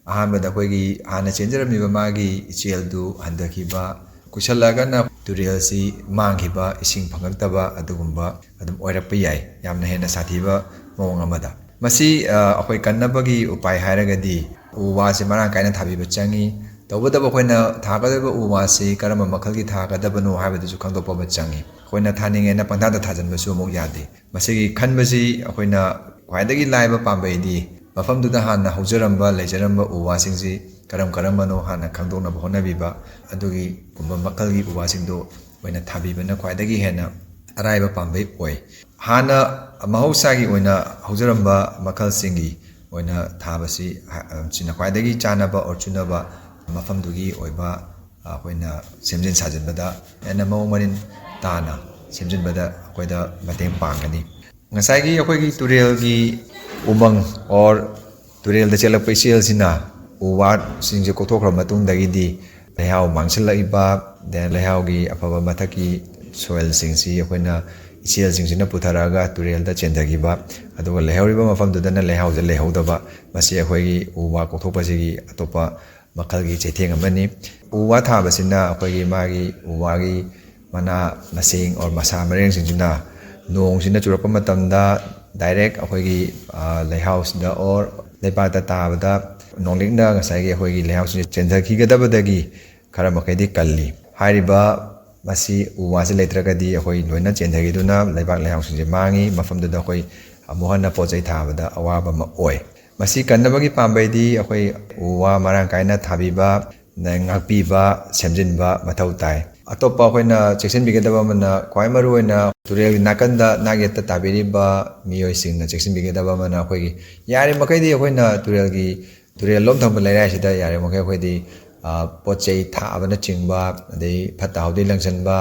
ꯑꯍꯥꯟꯕꯗ ꯑꯩꯈꯣꯏꯒꯤ ꯍꯥꯟꯅ ꯆꯦꯟꯖꯔꯝꯃꯤꯕ ꯃꯥꯒꯤ ꯏꯆꯦꯜꯗꯨ ꯍꯟꯊꯈꯤꯕ, ꯀꯨꯏꯁꯜꯂꯛꯑꯒꯅ ꯇꯨꯔꯦꯜꯁꯤ ꯃꯥꯡꯈꯤꯕ, ꯏꯁꯤꯡ ꯐꯪꯉꯛꯇꯕ ꯑꯗꯨꯒꯨꯝꯕ ꯑꯗꯨꯝ ꯑꯣꯏꯔꯛꯄ ꯌꯥꯏ꯫ ꯌꯥꯝꯅ ꯍꯦꯟꯅ ꯁꯥꯊꯤꯕ ꯃꯑꯣꯡ ꯑꯃꯗ꯫ ꯃꯁꯤ, ꯑ, ꯑꯩꯈꯣꯏ ꯀꯟꯅꯕꯒꯤ ꯎꯄꯥꯏ ꯍꯥꯏꯔꯒꯗꯤ ꯎ ꯋꯥꯁꯤ ꯃꯔꯥꯡ ꯀꯥꯏꯅ ꯊꯥꯕꯤꯕ ꯆꯪꯉꯤ꯫ ꯇꯧꯕꯇꯕꯨ ꯑꯩꯈꯣꯏꯅ ꯊꯥꯒꯗꯕ ꯎ ꯋꯥꯁꯤ ꯀꯔꯝꯕ ꯃꯈꯜꯒꯤ ꯊꯥꯒꯗꯕꯅꯣ ꯍꯥꯏꯕꯗꯨꯁꯨ ꯈꯪꯗꯣꯛꯄ ꯑꯃ ꯆꯪꯉꯤ꯫ ꯑꯩꯈꯣꯏꯅ ꯊꯥꯅꯤꯡꯉꯦꯅ ꯄꯪꯊꯥꯗ ꯊꯥꯖꯤꯟꯕꯁꯨ ꯑꯃꯨꯛ ꯌꯥꯗꯦ꯫ ꯃꯁꯤꯒꯤ ꯈꯟꯕꯁꯤ ꯑꯩꯈꯣꯏꯅ ꯈ꯭ꯋꯥꯏꯗꯒꯤ ꯂꯥꯏꯕ ꯄꯥꯝꯕꯩꯗꯤ ꯃꯐꯝꯗꯨꯗ ꯍꯥꯟꯅ ꯍꯧꯖꯔꯝꯕ, ꯂꯩꯖꯔꯝꯕ ꯎ ꯋꯥꯁꯤꯡꯁꯤ ꯀꯔꯝ ꯀꯔꯝꯕꯅꯣ ꯍꯥꯟꯅ ꯈꯪꯗꯣꯛꯅꯕ ꯍꯣꯠꯅꯕꯤꯕ, ꯑꯗꯨꯒꯤꯒꯨꯝꯕ ꯃꯈꯜꯒꯤ ꯎ ꯋꯥꯁꯤꯡꯗꯣ ꯑꯣꯏꯅ ꯊꯥꯕꯤꯕꯅ ꯈ꯭ꯋꯥꯏꯗꯒꯤ ꯍꯦꯟꯅ ꯑꯔꯥꯏꯕ ꯄꯥꯝꯕꯩ ꯑꯣꯏ꯫ ꯍꯥꯟꯅ ꯃꯍꯧꯁꯥꯒꯤ ꯑꯣꯏꯅ ꯍꯧꯖꯔꯝꯕ ꯃꯈꯜꯁꯤꯡꯒꯤ ꯑꯣꯏꯅ ꯊꯥꯕꯁꯤ, ꯍ-, ꯁꯤꯅ ꯈ꯭ꯋꯥꯏꯗꯒꯤ ꯆꯥꯟꯅꯕ or ꯆꯨꯅꯕ ꯃꯐꯝꯗꯨꯒꯤ ꯑꯣꯏꯕ ꯑꯩꯈꯣꯏꯅ ꯁꯦꯝꯖꯤꯟ ꯁꯥꯖꯤꯟꯕꯗ ꯍꯦꯟꯅ ꯃꯑꯣꯡ ꯃꯔꯤꯟ ꯇꯥꯅ ꯁꯦꯝꯖꯤꯟꯕꯗ ꯑꯩꯈꯣꯏꯗ ꯃꯇꯦꯡ ꯄꯥꯡꯒꯅꯤ꯫ ꯉꯁꯥꯏꯒꯤ ꯑꯩꯈꯣꯏꯒꯤ ꯇꯨꯔꯦꯜꯒꯤ ꯎꯃꯪ or ꯇꯨꯔꯦꯜꯗ ꯆꯦꯜꯂꯛꯄ ꯏꯆꯦꯜꯁꯤꯅ ꯎ ꯋꯥꯁꯤꯡꯁꯦ ꯀꯣꯛꯊꯣꯛꯈ꯭ꯔꯕ ꯃꯇꯨꯡꯗꯒꯤꯗꯤ ꯂꯩꯍꯥꯎ ꯃꯥꯡꯁꯤꯜꯂꯛꯏꯕ, then ꯂꯩꯍꯥꯎꯒꯤ ꯑꯐꯕ ꯃꯊꯛꯀꯤ soilꯁꯤꯡꯁꯤ ꯑꯩꯈꯣꯏꯅ ꯏꯆꯦꯜꯁꯤꯡꯁꯤꯅ ꯄꯨꯊꯔꯛꯑꯒ ꯇꯨꯔꯦꯜꯗ ꯆꯦꯟꯊꯈꯤꯕ, ꯑꯗꯨꯒ ꯂꯩꯍꯧꯔꯤꯕ ꯃꯐꯝꯗꯨꯗꯅ ꯂꯩꯍꯥꯎꯁꯦ ꯂꯩꯍꯧꯗꯕ, ꯃꯁꯤ ꯑꯩꯈꯣꯏꯒꯤ ꯎ ꯋꯥ ꯀꯣꯛꯊꯣꯛꯄꯁꯤꯒꯤ ꯑꯇꯣꯞꯄ ꯃꯈꯜꯒꯤ ꯆꯩꯊꯦꯡ ꯑꯃꯅꯤ꯫ ꯎ ꯋꯥ ꯊꯥꯕꯁꯤꯅ ꯑꯩꯈꯣꯏꯒꯤ ꯃꯥꯒꯤ ꯎ ꯋꯥꯒꯤ ꯃꯅꯥ ꯃꯁꯤꯡ or ꯃꯁꯥ ꯃꯔꯦꯡꯁꯤꯡꯁꯤꯅ ꯅꯣꯡꯁꯤꯅ ꯆꯨꯔꯛꯄ ꯃꯇꯝꯗ direct ꯑꯩꯈꯣꯏꯒꯤ, ꯑ, ꯂꯩꯍꯥꯎꯁꯤꯗ or ꯂꯩꯕꯥꯛꯇ ꯇꯥꯕꯗ ꯅꯣꯡꯂꯤꯛꯅ ꯉꯁꯥꯏꯒꯤ ꯑꯩꯈꯣꯏꯒꯤ ꯂꯩꯍꯥꯎꯁꯤꯡꯁꯦ ꯆꯦꯟꯊꯈꯤꯒꯗꯕꯗꯒꯤ ꯈꯔ ꯃꯈꯩꯗꯤ ꯀꯜꯂꯤ꯫ ꯍꯥꯏꯔꯤꯕ ꯃꯁꯤ ꯎ ꯋꯥꯁꯤ ꯂꯩꯇ꯭ꯔꯒꯗꯤ ꯑꯩꯈꯣꯏ ꯂꯣꯏꯅ ꯆꯦꯟꯊꯈꯤꯗꯨꯅ ꯂꯩꯕꯥꯛ ꯂꯩꯍꯥꯎꯁꯤꯡꯁꯦ ꯃꯥꯡꯉꯤ, ꯃꯐꯝꯗꯨꯗ ꯑꯩꯈꯣꯏ ꯑꯃꯨꯛ ꯍꯟꯅ ꯄꯣꯠ ꯆꯩ ꯊꯥꯕꯗ ꯑꯋꯥꯕ ꯑꯃ ꯑꯣꯏ꯫ ꯃꯁꯤ ꯀꯟꯅꯕꯒꯤ ꯄꯥꯝꯕꯩꯗꯤ ꯑꯩꯈꯣꯏ ꯎ ꯋꯥ ꯃꯔꯥꯡ ꯀꯥꯏꯅ ꯊꯥꯕꯤꯕ, ꯉꯥꯛꯄꯤꯕ, ꯁꯦꯝꯖꯤꯟꯕ ꯃꯊꯧ ꯇꯥꯏ꯫ ꯑꯇꯣꯞꯄ ꯑꯩꯈꯣꯏꯅ ꯆꯦꯛꯁꯤꯟꯕꯤꯒꯗꯕ ꯑꯃꯅ, ꯈ꯭ꯋꯥꯏ ꯃꯔꯨꯑꯣꯏꯅ ꯇꯨꯔꯦꯜꯒꯤ ꯅꯥꯀꯟꯗ ꯅꯥꯛ ꯌꯦꯠꯇ ꯇꯥꯕꯤꯔꯤꯕ ꯃꯤꯑꯣꯏꯁꯤꯡꯅ ꯆꯦꯛꯁꯤꯟꯕꯤꯒꯗꯕ ꯑꯃꯅ, ꯑꯩꯈꯣꯏꯒꯤ ꯌꯥꯔꯤꯕꯃꯈꯩꯗꯤ ꯑꯩꯈꯣꯏꯅ ꯇꯨꯔꯦꯜꯒꯤ ꯇꯨꯔꯦꯜꯂꯣꯝ ꯊꯝꯕ ꯂꯩꯔꯥꯏꯁꯤꯗ ꯌꯥꯔꯤꯕꯃꯈꯩ ꯑꯩꯈꯣꯏꯗꯤ, ꯑ, ꯄꯣꯠ ꯆꯩ ꯊꯥꯕꯅꯆꯤꯡꯕ, ꯑꯗꯩ ꯐꯠꯇ ꯍꯥꯎꯗꯤ ꯂꯪꯁꯤꯟꯕ,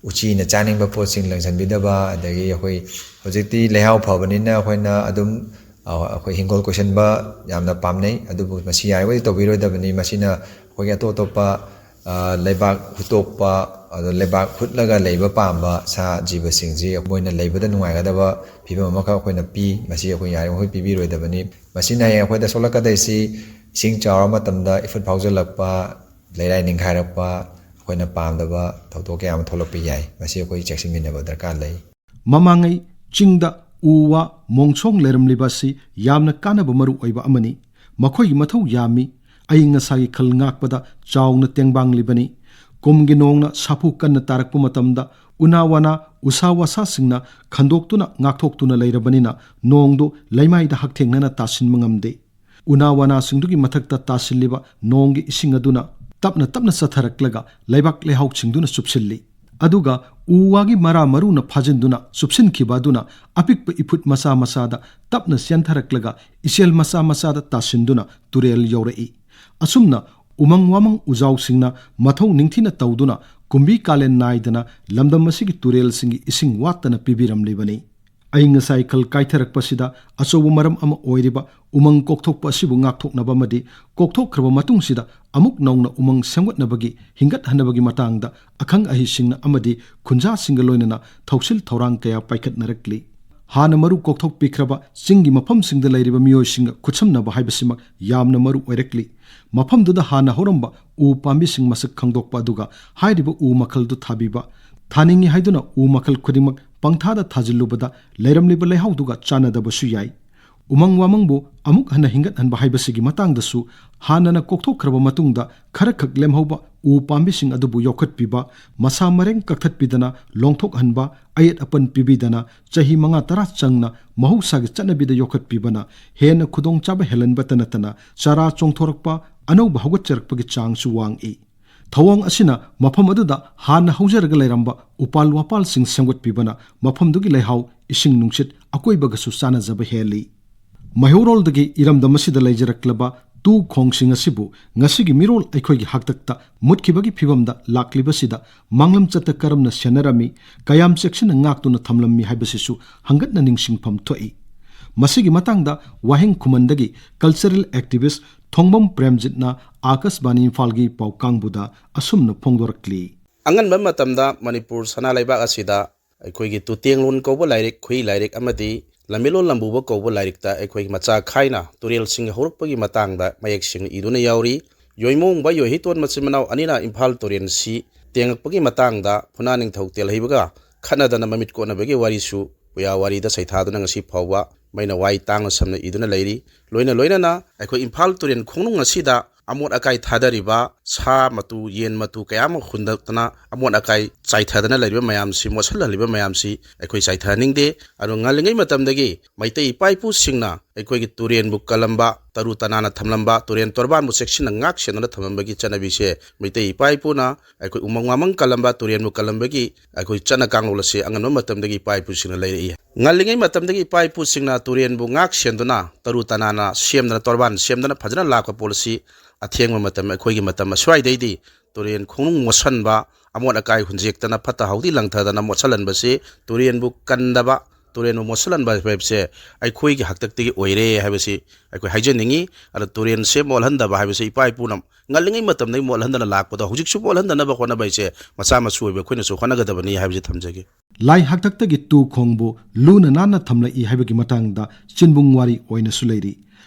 ꯎꯆꯤꯅ ꯆꯥꯅꯤꯡꯕ ꯄꯣꯠꯁꯤꯡ ꯂꯪꯁꯤꯟꯕꯤꯗꯕ, ꯑꯗꯒꯤ ꯑꯩꯈꯣꯏ ꯍꯧꯖꯤꯛꯇꯤ ꯂꯩꯍꯥꯎ ꯐꯕꯅꯤꯅ ꯑꯩꯈꯣꯏꯅ ꯑꯗꯨꯝ, ꯑ, ꯑꯩꯈꯣꯏ ꯍꯤꯡꯒꯣꯜ ꯀꯣꯏꯁꯤꯟꯕ ꯌꯥꯝꯅ ꯄꯥꯝꯅꯩ꯫ ꯑꯗꯨꯕꯨ ꯃꯁꯤ ꯌꯥꯔꯤꯕꯗꯤ ꯇꯧꯕꯤꯔꯣꯏꯗꯕꯅꯤ꯫ ꯃꯁꯤꯅ ꯑꯩꯈꯣꯏꯒꯤ ꯑꯇꯣꯞ ꯑꯇꯣꯞꯄ, ꯑ, ꯂꯩꯕꯥꯛ ꯍꯨꯠꯇꯣꯛꯄ, ꯑꯗꯣ ꯂꯩꯕꯥꯛ ꯍꯨꯠꯂꯒ ꯂꯩꯕ ꯄꯥꯝꯕ ꯁꯥ ꯖꯤꯕꯁꯤꯡꯁꯤ ꯃꯣꯏꯅ ꯂꯩꯕꯗ ꯅꯨꯡꯉꯥꯏꯒꯗꯕ ꯐꯤꯕꯝ ꯑꯃꯈꯛ ꯑꯩꯈꯣꯏꯅ ꯄꯤ꯫ ꯃꯁꯤ ꯑꯩꯈꯣꯏ ꯌꯥꯔꯤꯕꯃꯈꯩ ꯄꯤꯕꯤꯔꯣꯏꯗꯕꯅꯤ꯫ ꯃꯁꯤꯅ ꯍꯌꯦꯡ ꯑꯩꯈꯣꯏꯗ ꯁꯣꯛꯂꯛꯀꯗꯣꯏꯁꯤ ꯏꯁꯤꯡ ꯆꯥꯎꯔ ꯃꯇꯝꯗ ꯏꯐꯨꯠ ꯐꯥꯎꯖꯜꯂꯛꯄ, ꯂꯩꯔꯥꯏ ꯅꯤꯡꯈꯥꯏꯔꯛꯄ, ꯑꯩꯈꯣꯏꯅ ꯄꯥꯝꯗꯕ ꯊꯧꯗꯣꯛ ꯀꯌꯥ ꯑꯃ ꯊꯣꯛꯂꯛꯄ ꯌꯥꯏ꯫ ꯃꯁꯤ ꯑꯩꯈꯣꯏ ꯆꯦꯛꯁꯤꯟꯃꯤꯟꯅꯕ ꯗꯔꯀꯥꯔ ꯂꯩ꯫ ꯃꯃꯥꯡꯉꯩ ꯆꯤꯡꯗ ꯎ ꯋꯥ ꯃꯣꯡꯁꯣꯡ ꯂꯩꯔꯝꯂꯤꯕ ꯑꯁꯤ ꯌꯥꯝꯅ ꯀꯥꯟꯅꯕ ꯃꯔꯨ ꯑꯣꯏꯕ ꯑꯃꯅꯤ꯫ ꯃꯈꯣꯏꯒꯤ ꯃꯊꯧ ꯌꯥꯝꯃꯤ꯫ ꯑꯏꯪ ꯑꯁꯥꯒꯤ ꯈꯜ ꯉꯥꯛꯄꯗ ꯆꯥꯎꯅ ꯇꯦꯡꯕꯥꯡꯂꯤꯕꯅꯤ꯫ ꯀꯨꯝꯒꯤ ꯅꯣꯡꯅ ꯁꯥꯐꯨ ꯀꯟꯅ ꯇꯥꯔꯛꯄ ꯃꯇꯝꯗ ꯎꯅꯥ ꯋꯥꯅꯥ, ꯎꯁꯥ ꯋꯥꯁꯥꯁꯤꯡꯅ ꯈꯟꯗꯣꯛꯇꯨꯅ ꯉꯥꯛꯊꯣꯛꯇꯨꯅ ꯂꯩꯔꯕꯅꯤꯅ ꯅꯣꯡꯗꯨ ꯂꯩꯃꯥꯏꯗ ꯍꯛꯊꯦꯡꯅꯅ ꯇꯥꯁꯤꯟꯕ ꯉꯝꯗꯦ꯫ ꯎꯅꯥ ꯋꯥꯅꯥꯁꯤꯡꯗꯨꯒꯤ ꯃꯊꯛꯇ ꯇꯥꯁꯤꯜꯂꯤꯕ ꯅꯣꯡꯒꯤ ꯏꯁꯤꯡ ꯑꯗꯨꯅ ꯇꯞꯅ ꯇꯞꯅ ꯆꯠꯊꯔꯛꯂꯒ ꯂꯩꯕꯥꯛ ꯂꯩꯍꯥꯎꯁꯤꯡꯗꯨꯅ ꯆꯨꯞꯁꯤꯜꯂꯤ꯫ ꯑꯗꯨꯒ ꯎ ꯋꯥꯒꯤ ꯃꯔꯥ ꯃꯔꯨꯅ ꯐꯥꯖꯤꯟꯗꯨꯅ ꯆꯨꯞꯁꯤꯟꯈꯤꯕ ꯑꯗꯨꯅ ꯑꯄꯤꯛꯄ ꯏꯐꯨꯠ ꯃꯆꯥ ꯃꯆꯥꯗ ꯇꯞꯅ ꯆꯦꯟꯊꯔꯛꯂꯒ ꯏꯆꯦꯜ ꯃꯆꯥ ꯃꯆꯥꯗ ꯇꯥꯁꯤꯟꯗꯨꯅ ꯇꯨꯔꯦꯜ ꯌꯧꯔꯛꯏ꯫ ꯑꯁꯨꯝꯅ ꯎꯃꯪ ꯋꯥꯃꯪ ꯎꯖꯥꯎꯁꯤꯡꯅ ꯃꯊꯧ ꯅꯤꯡꯊꯤꯅ ꯇꯧꯗꯨꯅ ꯀꯨꯝꯕꯤ ꯀꯥꯂꯦꯟ ꯅꯥꯏꯗꯅ ꯂꯝꯗꯝ ꯑꯁꯤꯒꯤ ꯇꯨꯔꯦꯜꯁꯤꯡꯒꯤ ꯏꯁꯤꯡ ꯋꯥꯠꯇꯅ ꯄꯤꯕꯤꯔꯝꯂꯤꯕꯅꯤ꯫ ꯑꯏꯪ ꯑꯁꯥꯒꯤ ꯈꯜ ꯀꯥꯏꯊꯔꯛꯄꯁꯤꯗ ꯑꯆꯧꯕ ꯃꯔꯝ ꯑꯃ ꯑꯣꯏꯔꯤꯕ ꯎꯃꯪ ꯀꯣꯛꯊꯣꯛꯄ ꯑꯁꯤꯕꯨ ꯉꯥꯛꯊꯣꯛꯅꯕ ꯑꯃꯗꯤ ꯀꯣꯛꯊꯣꯛꯈ꯭ꯔꯕ ꯃꯇꯨꯡꯁꯤꯗ ꯑꯃꯨꯛ ꯅꯧꯅ ꯎꯃꯪ ꯁꯦꯝꯒꯠꯅꯕꯒꯤ, ꯍꯤꯡꯒꯠꯍꯟꯅꯕꯒꯤ ꯃꯇꯥꯡꯗ ꯑꯈꯪ ꯑꯍꯩꯁꯤꯡꯅ ꯑꯃꯗꯤ ꯈꯨꯟꯖꯥꯁꯤꯡꯒ ꯂꯣꯏꯅꯅ ꯊꯧꯁꯤꯜ ꯊꯧꯔꯥꯡ ꯀꯌꯥ ꯄꯥꯏꯈꯠꯅꯔꯛꯂꯤ꯫ ꯍꯥꯟꯅ ꯃꯔꯨ ꯀꯣꯛꯊꯣꯛꯄꯤꯈ꯭ꯔꯕ ꯆꯤꯡꯒꯤ ꯃꯐꯝꯁꯤꯡꯗ ꯂꯩꯔꯤꯕ ꯃꯤꯑꯣꯏꯁꯤꯡꯒ ꯈꯨꯠꯁꯝꯅꯕ ꯍꯥꯏꯕꯁꯤꯃꯛ ꯌꯥꯝꯅ ꯃꯔꯨ ꯑꯣꯏꯔꯛꯂꯤ꯫ ꯃꯐꯝꯗꯨꯗ ꯍꯥꯟꯅ ꯍꯧꯔꯝꯕ ꯎ ꯄꯥꯝꯕꯤꯁꯤꯡ ꯃꯁꯛ ꯈꯪꯗꯣꯛꯄ ꯑꯗꯨꯒ ꯍꯥꯏꯔꯤꯕ ꯎ ꯃꯈꯜꯗꯨ ꯊꯥꯕꯤꯕ꯫ ꯊꯥꯅꯤꯡꯏ ꯍꯥꯏꯗꯨꯅ ꯎ ꯃꯈꯜ ꯈꯨꯗꯤꯡꯃꯛ ꯄꯪꯊꯥꯗ ꯊꯥꯖꯤꯜꯂꯨꯕꯗ ꯂꯩꯔꯝꯂꯤꯕ ꯂꯩꯍꯥꯎꯗꯨꯒ ꯆꯥꯟꯅꯗꯕꯁꯨ ꯌꯥꯏ꯫ ꯎꯃꯪ ꯋꯥꯃꯪꯕꯨ ꯑꯃꯨꯛ ꯍꯟꯅ ꯍꯤꯡꯒꯠꯍꯟꯕ ꯍꯥꯏꯕꯁꯤꯒꯤ ꯃꯇꯥꯡꯗꯁꯨ ꯍꯥꯟꯅꯅ ꯀꯣꯛꯊꯣꯛꯈ꯭ꯔꯕ ꯃꯇꯨꯡꯗ ꯈꯔꯈꯛ ꯂꯦꯝꯍꯧꯕ ꯎ ꯄꯥꯝꯕꯤꯁꯤꯡ ꯑꯗꯨꯕꯨ ꯌꯣꯛꯈꯠꯄꯤꯕ, ꯃꯁꯥ ꯃꯔꯦꯡ ꯀꯛꯊꯠꯄꯤꯗꯅ ꯂꯣꯡꯊꯣꯛꯍꯟꯕ, ꯑꯌꯦꯠ ꯑꯄꯟ ꯄꯤꯕꯤꯗꯅ ꯆꯍꯤ ꯃꯉꯥ ꯇꯔꯥ ꯆꯪꯅ ꯃꯍꯧꯁꯥꯒꯤ ꯆꯠꯅꯕꯤꯗ ꯌꯣꯛꯈꯠꯄꯤꯕꯅ ꯍꯦꯟꯅ ꯈꯨꯗꯣꯡꯆꯥꯕ ꯍꯦꯜꯍꯟꯕꯇ ꯅꯠꯇꯅ ꯆꯔꯥ ꯆꯣꯡꯊꯣꯔꯛꯄ, ꯑꯅꯧꯕ ꯍꯧꯒꯠꯆꯔꯛꯄꯒꯤ ꯆꯥꯡꯁꯨ ꯋꯥꯡꯏ꯫ ꯊꯧꯑꯣꯡ ꯑꯁꯤꯅ ꯃꯐꯝ ꯑꯗꯨꯗ ꯍꯥꯟꯅ ꯍꯧꯖꯔꯒ ꯂꯩꯔꯝꯕ ꯎꯄꯥꯜ ꯋꯥꯄꯥꯜꯁꯤꯡ ꯁꯦꯝꯒꯠꯄꯤꯕꯅ ꯃꯐꯝꯗꯨꯒꯤ ꯂꯩꯍꯥꯎ, ꯏꯁꯤꯡ ꯅꯨꯡꯁꯤꯠ ꯑꯀꯣꯏꯕꯒꯁꯨ ꯆꯥꯟꯅꯖꯕ ꯍꯦꯜꯂꯤ꯫ ꯃꯩꯍꯧꯔꯣꯜꯗꯒꯤ ꯏꯔꯝꯗꯝ ꯑꯁꯤꯗ ꯂꯩꯖꯔꯛꯂꯕ ꯇꯨ ꯈꯣꯡꯁꯤꯡ ꯑꯁꯤꯕꯨ ꯉꯁꯤꯒꯤ ꯃꯤꯔꯣꯜ ꯑꯩꯈꯣꯏꯒꯤ ꯍꯥꯛꯇꯛꯇ ꯃꯨꯠꯈꯤꯕꯒꯤ ꯐꯤꯕꯝꯗ ꯂꯥꯛꯂꯤꯕꯁꯤꯗ ꯃꯥꯡꯂꯝ ꯆꯠꯇ ꯀꯔꯝꯅ ꯁꯦꯟꯅꯔꯝꯃꯤ, ꯀꯌꯥꯝ ꯆꯦꯛꯁꯤꯟꯅ ꯉꯥꯛꯇꯨꯅ ꯊꯝꯂꯝꯃꯤ ꯍꯥꯏꯕꯁꯤꯁꯨ ꯍꯪꯒꯠꯅ ꯅꯤꯡꯁꯤꯡꯐꯝ ꯊꯣꯛꯏ꯫ ꯃꯁꯤꯒꯤ ꯃꯇꯥꯡꯗ ꯋꯥꯍꯦꯡ ꯈꯨꯃꯟꯗꯒꯤ cultural activist ꯊꯣꯡꯕꯝ ꯄ꯭ꯔꯦꯝꯖꯤꯠꯅ ꯑꯥꯀꯥꯁꯕꯥꯅꯤ ꯏꯝꯐꯥꯜꯒꯤ ꯄꯥꯎ ꯀꯥꯡꯕꯨꯗ ꯑꯁꯨꯝꯅ ꯐꯣꯡꯗꯣꯔꯛꯂꯤ꯫ ꯑꯉꯟꯕ ꯃꯇꯝꯗ ꯃꯅꯤꯄꯨꯔ ꯁꯅꯥ ꯂꯩꯕꯥꯛ ꯑꯁꯤꯗ ꯑꯩꯈꯣꯏꯒꯤ ꯇꯨꯇꯦꯡꯂꯣꯟ ꯀꯧꯕ ꯂꯥꯏꯔꯤꯛ, ꯈꯨꯍꯤ ꯂꯥꯏꯔꯤꯛ ꯑꯃꯗꯤ ꯂꯝꯕꯦꯜꯂꯣꯟ ꯂꯝꯕꯨꯕ ꯀꯧꯕ ꯂꯥꯏꯔꯤꯛꯇ ꯑꯩꯈꯣꯏꯒꯤ ꯃꯆꯥ ꯈꯥꯏꯅ ꯇꯨꯔꯦꯜꯁꯤꯡꯒꯤ ꯍꯧꯔꯛꯄꯒꯤ ꯃꯇꯥꯡꯗ ꯃꯌꯦꯛ ꯁꯦꯡꯅ ꯏꯗꯨꯅ ꯌꯥꯎꯔꯤ꯫ ꯌꯣꯏꯃꯣꯡꯕ ꯌꯣꯏꯍꯤꯇꯣꯟ ꯃꯆꯤꯟ ꯃꯅꯥꯎ ꯑꯅꯤꯅ ꯏꯝꯐꯥꯜ ꯇꯨꯔꯦꯜꯁꯤ ꯇꯦꯡꯉꯛꯄꯒꯤ ꯃꯇꯥꯡꯗ ꯐꯨꯅꯥ ꯅꯤꯡꯊꯧ ꯇꯦꯜꯍꯩꯕꯒ ꯈꯠꯅꯗꯅ ꯃꯃꯤꯠ ꯀꯣꯠꯅꯕꯒꯤ ꯋꯥꯔꯤꯁꯨ ꯄꯨꯌꯥ ꯋꯥꯔꯤꯗ ꯁꯩꯊꯥꯗꯨꯅ ꯉꯁꯤ ꯐꯥꯎꯕ ꯃꯩꯅ ꯋꯥꯏ ꯇꯥꯡꯅ ꯁꯝꯅ ꯏꯗꯨꯅ ꯂꯩꯔꯤ꯫ ꯂꯣꯏꯅ ꯂꯣꯏꯅꯅ ꯑꯩꯈꯣꯏ ꯏꯝꯐꯥꯜ ꯇꯨꯔꯦꯜ ꯈꯣꯡꯅꯨꯡ ꯑꯁꯤꯗ ꯑꯃꯣꯠ ꯑꯀꯥꯏ ꯊꯥꯗꯔꯤꯕ ꯁꯥ ꯃꯇꯨ, ꯌꯦꯟ ꯃꯇꯨ ꯀꯌꯥ ꯑꯃ ꯍꯨꯟꯗꯣꯛꯇꯅ ꯑꯃꯣꯠ ꯑꯀꯥꯏ ꯆꯥꯏꯊꯗꯅ ꯂꯩꯔꯤꯕ ꯃꯌꯥꯝꯁꯤ, ꯃꯣꯠꯁꯤꯜꯍꯜꯂꯤꯕ ꯃꯌꯥꯝꯁꯤ ꯑꯩꯈꯣꯏ ꯆꯥꯏꯊꯍꯟꯅꯤꯡꯗꯦ꯫ ꯑꯗꯣ ꯉꯜꯂꯤꯉꯩ ꯃꯇꯝꯗꯒꯤ ꯃꯩꯇꯩ ꯏꯄꯥ ꯏꯄꯨꯁꯤꯡꯅ ꯑꯩꯈꯣꯏꯒꯤ ꯇꯨꯔꯦꯜꯕꯨ ꯀꯜꯂꯝꯕ, ꯇꯔꯨ ꯇꯅꯥꯟꯅ ꯊꯝꯂꯝꯕ, ꯇꯨꯔꯦꯜ ꯇꯣꯔꯕꯥꯟꯕꯨ ꯆꯦꯛꯁꯤꯟꯅ ꯉꯥꯛ ꯁꯦꯟꯗꯨꯅ ꯊꯝꯂꯝꯕꯒꯤ ꯆꯠꯅꯕꯤꯁꯦ ꯃꯩꯇꯩ ꯏꯄꯥ ꯏꯄꯨꯅ ꯑꯩꯈꯣꯏ ꯎꯃꯪ ꯋꯥꯃꯪ ꯀꯜꯂꯝꯕ, ꯇꯨꯔꯦꯜꯕꯨ ꯀꯜꯂꯝꯕꯒꯤ ꯑꯩꯈꯣꯏ ꯆꯠꯅ ꯀꯥꯡꯂꯣꯟ ꯑꯁꯤ ꯑꯉꯟꯕ ꯃꯇꯝꯗꯒꯤ ꯏꯄꯥ ꯏꯄꯨꯁꯤꯡꯅ ꯂꯩꯔꯛꯏ꯫ ꯉꯜꯂꯤꯉꯩ ꯃꯇꯝꯗꯒꯤ ꯏꯄꯥ ꯏꯄꯨꯁꯤꯡꯅ ꯇꯨꯔꯦꯜꯕꯨ ꯉꯥꯛ ꯁꯦꯟꯗꯨꯅ, ꯇꯔꯨ ꯇꯅꯥꯟꯅ ꯁꯦꯝꯗꯅ, ꯇꯣꯔꯕꯥꯟ ꯁꯦꯝꯗꯅ ꯐꯖꯅ ꯂꯥꯛꯄ ꯄꯣꯠ ꯑꯁꯤ ꯑꯊꯦꯡꯕ ꯃꯇꯝ, ꯑꯩꯈꯣꯏꯒꯤ ꯃꯇꯝ ꯑꯁ꯭ꯋꯥꯏꯗꯩꯗꯤ ꯇꯨꯔꯦꯜ ꯈꯣꯡꯅꯨꯡ ꯃꯣꯠꯁꯟꯕ, ꯑꯃꯣꯠ ꯑꯀꯥꯏ ꯍꯨꯟꯖꯦꯛꯇꯅ, ꯐꯠꯇ ꯍꯥꯎꯗꯤ ꯂꯪꯊꯗꯅ ꯃꯣꯠꯁꯜꯍꯟꯕꯁꯤ, ꯇꯨꯔꯦꯜꯕꯨ ꯀꯟꯗꯕ, ꯇꯨꯔꯦꯜꯕꯨ ꯃꯣꯠꯁꯜꯍꯟꯕ ꯍꯥꯏꯕꯁꯦ ꯑꯩꯈꯣꯏꯒꯤ ꯍꯥꯛꯇꯛꯇꯒꯤ ꯑꯣꯏꯔꯦ ꯍꯥꯏꯕꯁꯤ ꯑꯩꯈꯣꯏ ꯍꯥꯏꯖꯅꯤꯡꯉꯤ꯫ ꯑꯗꯣ ꯇꯨꯔꯦꯜꯁꯦ ꯃꯣꯠꯍꯟꯗꯕ ꯍꯥꯏꯕꯁꯦ ꯏꯄꯥ ꯏꯄꯨꯅ ꯉꯜꯂꯤꯉꯩ ꯃꯇꯝꯗꯒꯤ ꯃꯣꯠꯍꯟꯗꯅ ꯂꯥꯛꯄꯗꯣ ꯍꯧꯖꯤꯛꯁꯨ ꯃꯣꯠꯍꯟꯗꯅꯕ ꯍꯣꯠꯅꯕ ꯍꯥꯏꯁꯦ ꯃꯆꯥ ꯃꯁꯨ ꯑꯣꯏꯕ ꯑꯩꯈꯣꯏꯅꯁꯨ ꯍꯣꯠꯅꯒꯗꯕꯅꯤ ꯍꯥꯏꯕꯁꯤ ꯊꯝꯖꯒꯦ꯫ ꯂꯥꯏ ꯍꯥꯛꯇꯛꯇꯒꯤ ꯇꯨ ꯈꯣꯡꯕꯨ ꯂꯨꯅ ꯅꯥꯟꯅ ꯊꯝꯂꯛꯏ ꯍꯥꯏꯕꯒꯤ ꯃꯇꯥꯡꯗ ꯆꯤꯟꯕꯨꯡ ꯋꯥꯔꯤ ꯑꯣꯏꯅꯁꯨ ꯂꯩꯔꯤ꯫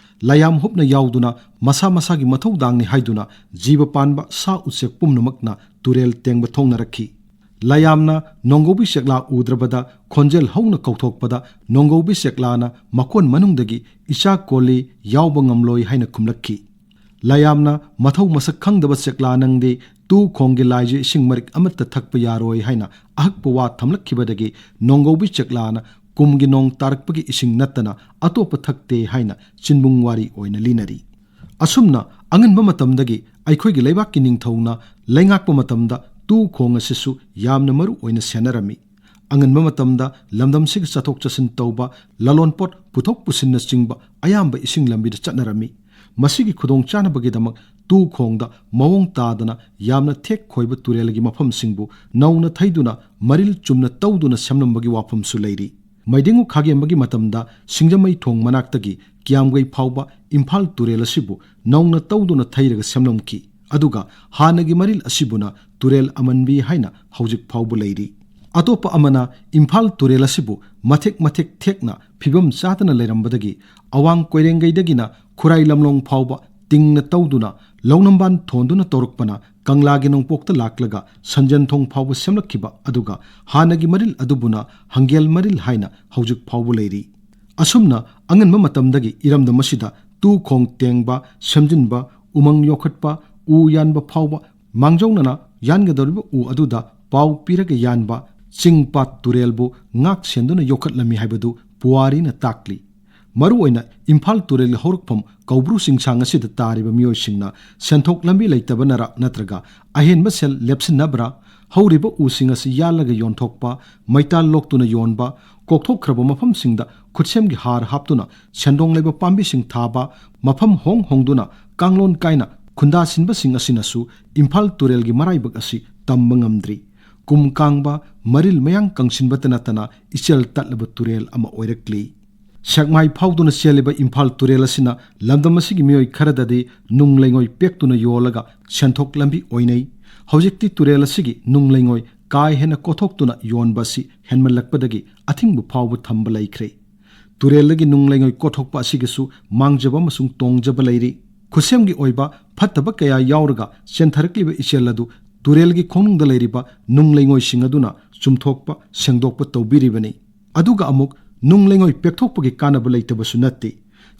ꯂꯥꯏꯌꯥꯝ ꯍꯨꯞꯅ ꯌꯥꯎꯗꯨꯅ ꯃꯁꯥ ꯃꯁꯥꯒꯤ ꯃꯊꯧꯗꯥꯡꯅꯤ ꯍꯥꯏꯗꯨꯅ ꯖꯤꯕ ꯄꯥꯟꯕ ꯁꯥ ꯎꯆꯦꯛ ꯄꯨꯝꯅꯃꯛꯅ ꯇꯨꯔꯦꯜ ꯇꯦꯡꯕ ꯊꯣꯡꯅꯔꯛꯈꯤ꯫ ꯂꯥꯏꯌꯥꯝꯅ ꯅꯣꯡꯒꯧꯕꯤ ꯆꯦꯛꯂꯥ ꯎꯗ꯭ꯔꯕꯗ ꯈꯣꯟꯖꯦꯜ ꯍꯧꯅ ꯀꯧꯊꯣꯛꯄꯗ ꯅꯣꯡꯒꯧꯕꯤ ꯆꯦꯛꯂꯥꯅ ꯃꯀꯣꯟ ꯃꯅꯨꯡꯗꯒꯤ "ꯏꯆꯥ ꯀꯣꯜꯂꯤ, ꯌꯥꯎꯕ ꯉꯝꯂꯣꯏ" ꯍꯥꯏꯅ ꯈꯨꯝꯂꯛꯈꯤ꯫ ꯂꯥꯏꯌꯥꯝꯅ "ꯃꯊꯧ ꯃꯁꯛ ꯈꯪꯗꯕ ꯆꯦꯛꯂꯥ ꯅꯪꯗꯤ, ꯇꯨ ꯈꯣꯡꯒꯤ ꯂꯥꯏꯁꯦ ꯏꯁꯤꯡ ꯃꯔꯤꯛ ꯑꯃꯠꯇ ꯊꯛꯄ ꯌꯥꯔꯣꯏ" ꯍꯥꯏꯅ ꯑꯍꯛꯄ ꯋꯥ ꯊꯝꯂꯛꯈꯤꯕꯗꯒꯤ ꯅꯣꯡꯒꯧꯕꯤ ꯆꯦꯛꯂꯥꯅ ꯀꯨꯝꯒꯤ ꯅꯣꯡ ꯇꯥꯔꯛꯄꯒꯤ ꯏꯁꯤꯡ ꯅꯠꯇꯅ ꯑꯇꯣꯞꯄ ꯊꯛꯇꯦ ꯍꯥꯏꯅ ꯆꯤꯟꯕꯨꯡ ꯋꯥꯔꯤ ꯑꯣꯏꯅ ꯂꯤꯅꯔꯤ꯫ ꯑꯁꯨꯝꯅ ꯑꯉꯟꯕ ꯃꯇꯝꯗꯒꯤ ꯑꯩꯈꯣꯏꯒꯤ ꯂꯩꯕꯥꯛꯀꯤ ꯅꯤꯡꯊꯧꯅ ꯂꯩꯉꯥꯛꯄ ꯃꯇꯝꯗ ꯇꯨ ꯈꯣꯡ ꯑꯁꯤꯁꯨ ꯌꯥꯝꯅ ꯃꯔꯨ ꯑꯣꯏꯅ ꯁꯦꯟꯅꯔꯝꯃꯤ꯫ ꯑꯉꯟꯕ ꯃꯇꯝꯗ ꯂꯝꯗꯝꯁꯤꯒꯤ ꯆꯠꯊꯣꯛ ꯆꯠꯁꯤꯟ ꯇꯧꯕ, ꯂꯂꯣꯟꯄꯣꯠ ꯄꯨꯊꯣꯛ ꯄꯨꯁꯤꯟꯅꯆꯤꯡꯕ ꯑꯌꯥꯝꯕ ꯏꯁꯤꯡ ꯂꯝꯕꯤꯗ ꯆꯠꯅꯔꯝꯃꯤ꯫ ꯃꯁꯤꯒꯤ ꯈꯨꯗꯣꯡꯆꯥꯅꯕꯒꯤꯗꯃꯛ ꯇꯨ ꯈꯣꯡꯗ ꯃꯑꯣꯡ ꯇꯥꯗꯅ ꯌꯥꯝꯅ ꯊꯦꯛ ꯈꯣꯏꯕ ꯇꯨꯔꯦꯜꯒꯤ ꯃꯐꯝꯁꯤꯡꯕꯨ ꯅꯧꯅ ꯊꯩꯗꯨꯅ ꯃꯔꯤꯜ ꯆꯨꯝꯅ ꯇꯧꯗꯨꯅ ꯁꯦꯝꯂꯝꯕꯒꯤ ꯋꯥꯐꯝꯁꯨ ꯂꯩꯔꯤ꯫ ꯃꯩꯗꯤꯡꯉꯨ ꯈꯥꯒꯦꯝꯕꯒꯤ ꯃꯇꯝꯗ ꯁꯤꯡꯖꯃꯩ ꯊꯣꯡ ꯃꯅꯥꯛꯇꯒꯤ ꯀꯤꯌꯥꯝꯒꯩ ꯐꯥꯎꯕ ꯏꯝꯐꯥꯜ ꯇꯨꯔꯦꯜ ꯑꯁꯤꯕꯨ ꯅꯧꯅ ꯇꯧꯗꯨꯅ ꯊꯩꯔꯒ ꯁꯦꯝꯂꯝꯈꯤ꯫ ꯑꯗꯨꯒ ꯍꯥꯟꯅꯒꯤ ꯃꯔꯤꯜ ꯑꯁꯤꯕꯨꯅ ꯇꯨꯔꯦꯜ ꯑꯃꯟꯕꯤ ꯍꯥꯏꯅ ꯍꯧꯖꯤꯛ ꯐꯥꯎꯕ ꯂꯩꯔꯤ꯫ ꯑꯇꯣꯞꯄ ꯑꯃꯅ ꯏꯝꯐꯥꯜ ꯇꯨꯔꯦꯜ ꯑꯁꯤꯕꯨ ꯃꯊꯦꯛ ꯃꯊꯦꯛ ꯊꯦꯛꯅ ꯐꯤꯕꯝ ꯆꯥꯗꯅ ꯂꯩꯔꯝꯕꯗꯒꯤ ꯑꯋꯥꯡ ꯀꯣꯏꯔꯦꯡꯒꯩꯗꯒꯤꯅ ꯈꯨꯔꯥꯏ ꯂꯝꯂꯣꯡ ꯐꯥꯎꯕ ꯇꯤꯡꯅ ꯇꯧꯗꯨꯅ ꯂꯧꯅꯝꯕꯥꯟ ꯊꯣꯟꯗꯨꯅ ꯇꯧꯔꯛꯄꯅ ꯀꯪꯂꯥꯒꯤ ꯅꯣꯡꯄꯣꯛꯇ ꯂꯥꯛꯂꯒ ꯁꯟꯖꯦꯟꯊꯣꯡ ꯐꯥꯎꯕ ꯁꯦꯝꯂꯛꯈꯤꯕ, ꯑꯗꯨꯒ ꯍꯥꯟꯅꯒꯤ ꯃꯔꯤꯜ ꯑꯗꯨꯕꯨꯅ ꯍꯪꯒꯦꯜ ꯃꯔꯤꯜ ꯍꯥꯏꯅ ꯍꯧꯖꯤꯛ ꯐꯥꯎꯕ ꯂꯩꯔꯤ꯫ ꯑꯁꯨꯝꯅ ꯑꯉꯟꯕ ꯃꯇꯝꯗꯒꯤ ꯏꯔꯝꯗꯝ ꯑꯁꯤꯗ ꯇꯨ ꯈꯣꯡ ꯇꯦꯡꯕ, ꯁꯦꯝꯖꯤꯟꯕ, ꯎꯃꯪ ꯌꯣꯛꯈꯠꯄ, ꯎ ꯌꯥꯟꯕ ꯐꯥꯎꯕ ꯃꯥꯡꯖꯧꯅꯅ ꯌꯥꯟꯒꯗꯧꯔꯤꯕ ꯎ ꯑꯗꯨꯗ ꯄꯥꯎ ꯄꯤꯔꯒ ꯌꯥꯟꯕ, ꯆꯤꯡ ꯄꯥꯠ ꯇꯨꯔꯦꯜꯕꯨ ꯉꯥꯛ ꯁꯦꯟꯗꯨꯅ ꯌꯣꯛꯈꯠꯂꯝꯃꯤ ꯍꯥꯏꯕꯗꯨ ꯄꯨꯋꯥꯔꯤꯅ ꯇꯥꯛꯂꯤ꯫ ꯃꯔꯨꯑꯣꯏꯅ ꯏꯝꯐꯥꯜ ꯇꯨꯔꯦꯜꯒꯤ ꯍꯧꯔꯛꯐꯝ ꯀꯧꯕ꯭ꯔꯨ ꯆꯤꯡꯁꯥꯡ ꯑꯁꯤꯗ ꯇꯥꯔꯤꯕ ꯃꯤꯑꯣꯏꯁꯤꯡꯅ ꯁꯦꯟꯊꯣꯛ ꯂꯝꯕꯤ ꯂꯩꯇꯕꯅꯔ ꯅꯠꯇ꯭ꯔꯒ ꯑꯍꯦꯟꯕ ꯁꯦꯜ ꯂꯦꯞꯁꯤꯟꯅꯕ꯭ꯔꯥ, ꯍꯧꯔꯤꯕ ꯎꯁꯤꯡ ꯑꯁꯤ ꯌꯥꯜꯂꯒ ꯌꯣꯟꯊꯣꯛꯄ, ꯃꯩꯇꯥꯜ ꯂꯣꯛꯇꯨꯅ ꯌꯣꯟꯕ, ꯀꯣꯛꯊꯣꯛꯈ꯭ꯔꯕ ꯃꯐꯝꯁꯤꯡꯗ ꯈꯨꯠꯁꯦꯝꯒꯤ ꯍꯥꯔ ꯍꯥꯞꯇꯨꯅ ꯁꯦꯟꯗꯣꯡ ꯂꯩꯕ ꯄꯥꯝꯕꯤꯁꯤꯡ ꯊꯥꯕ, ꯃꯐꯝ ꯍꯣꯡ ꯍꯣꯡꯗꯨꯅ ꯀꯥꯡꯂꯣꯟ ꯀꯥꯏꯅ ꯈꯨꯟꯗꯥꯁꯤꯟꯕꯁꯤꯡ ꯑꯁꯤꯅꯁꯨ ꯏꯝꯐꯥꯜ ꯇꯨꯔꯦꯜꯒꯤ ꯃꯔꯥꯏꯕꯛ ꯑꯁꯤ ꯇꯝꯕ ꯉꯝꯗ꯭ꯔꯤ꯫ ꯀꯨꯝ ꯀꯥꯡꯕ, ꯃꯔꯤꯜ ꯃꯌꯥꯡ ꯀꯪꯁꯤꯟꯕꯇ ꯅꯠꯇꯅ ꯏꯆꯦꯜ ꯇꯠꯂꯕ ꯇꯨꯔꯦꯜ ꯑꯃ ꯑꯣꯏꯔꯛꯂꯤ꯫ ꯁꯦꯛꯃꯥꯏ ꯐꯥꯎꯗꯨꯅ ꯆꯦꯜꯂꯤꯕ ꯏꯝꯐꯥꯜ ꯇꯨꯔꯦꯜ ꯑꯁꯤꯅ ꯂꯝꯗꯝ ꯑꯁꯤꯒꯤ ꯃꯤꯑꯣꯏ ꯈꯔꯗꯗꯤ ꯅꯨꯡ ꯂꯩꯉꯣꯏ ꯄꯦꯛꯇꯨꯅ ꯌꯣꯜꯂꯒ ꯁꯦꯟꯊꯣꯛ ꯂꯝꯕꯤ ꯑꯣꯏꯅꯩ꯫ ꯍꯧꯖꯤꯛꯇꯤ ꯇꯨꯔꯦꯜ ꯑꯁꯤꯒꯤ ꯅꯨꯡ ꯂꯩꯉꯣꯏ ꯀꯥ ꯍꯦꯟꯅ ꯀꯣꯊꯣꯛꯇꯨꯅ ꯌꯣꯟꯕ ꯑꯁꯤ ꯍꯦꯟꯃꯜꯂꯛꯄꯗꯒꯤ ꯑꯊꯤꯡꯕ ꯐꯥꯎꯕ ꯊꯝꯕ ꯂꯩꯈ꯭ꯔꯦ꯫ ꯇꯨꯔꯦꯜꯗꯒꯤ ꯅꯨꯡ ꯂꯩꯉꯣꯏ ꯀꯣꯊꯣꯛꯄ ꯑꯁꯤꯒꯤꯁꯨ ꯃꯥꯡꯖꯕ ꯑꯃꯁꯨꯡ ꯇꯣꯡꯖꯕ ꯂꯩꯔꯤ꯫ ꯈꯨꯠꯁꯦꯝꯒꯤ ꯑꯣꯏꯕ ꯐꯠꯇꯕ ꯀꯌꯥ ꯌꯥꯎꯔꯒ ꯆꯦꯟꯊꯔꯛꯂꯤꯕ ꯏꯆꯦꯜ ꯑꯗꯨ ꯇꯨꯔꯦꯜꯒꯤ ꯈꯣꯡꯅꯨꯡꯗ ꯂꯩꯔꯤꯕ ꯅꯨꯡ ꯂꯩꯉꯣꯏꯁꯤꯡ ꯑꯗꯨꯅ ꯆꯨꯝꯊꯣꯛꯄ, ꯁꯦꯡꯗꯣꯛꯄ ꯇꯧꯕꯤꯔꯤꯕꯅꯤ꯫ ꯑꯗꯨꯒ ꯑꯃꯨꯛ ꯅꯨꯡ ꯂꯩꯉꯣꯏ ꯄꯦꯛꯊꯣꯛꯄꯒꯤ ꯀꯥꯟꯅꯕ ꯂꯩꯇꯕꯁꯨ ꯅꯠꯇꯦ꯫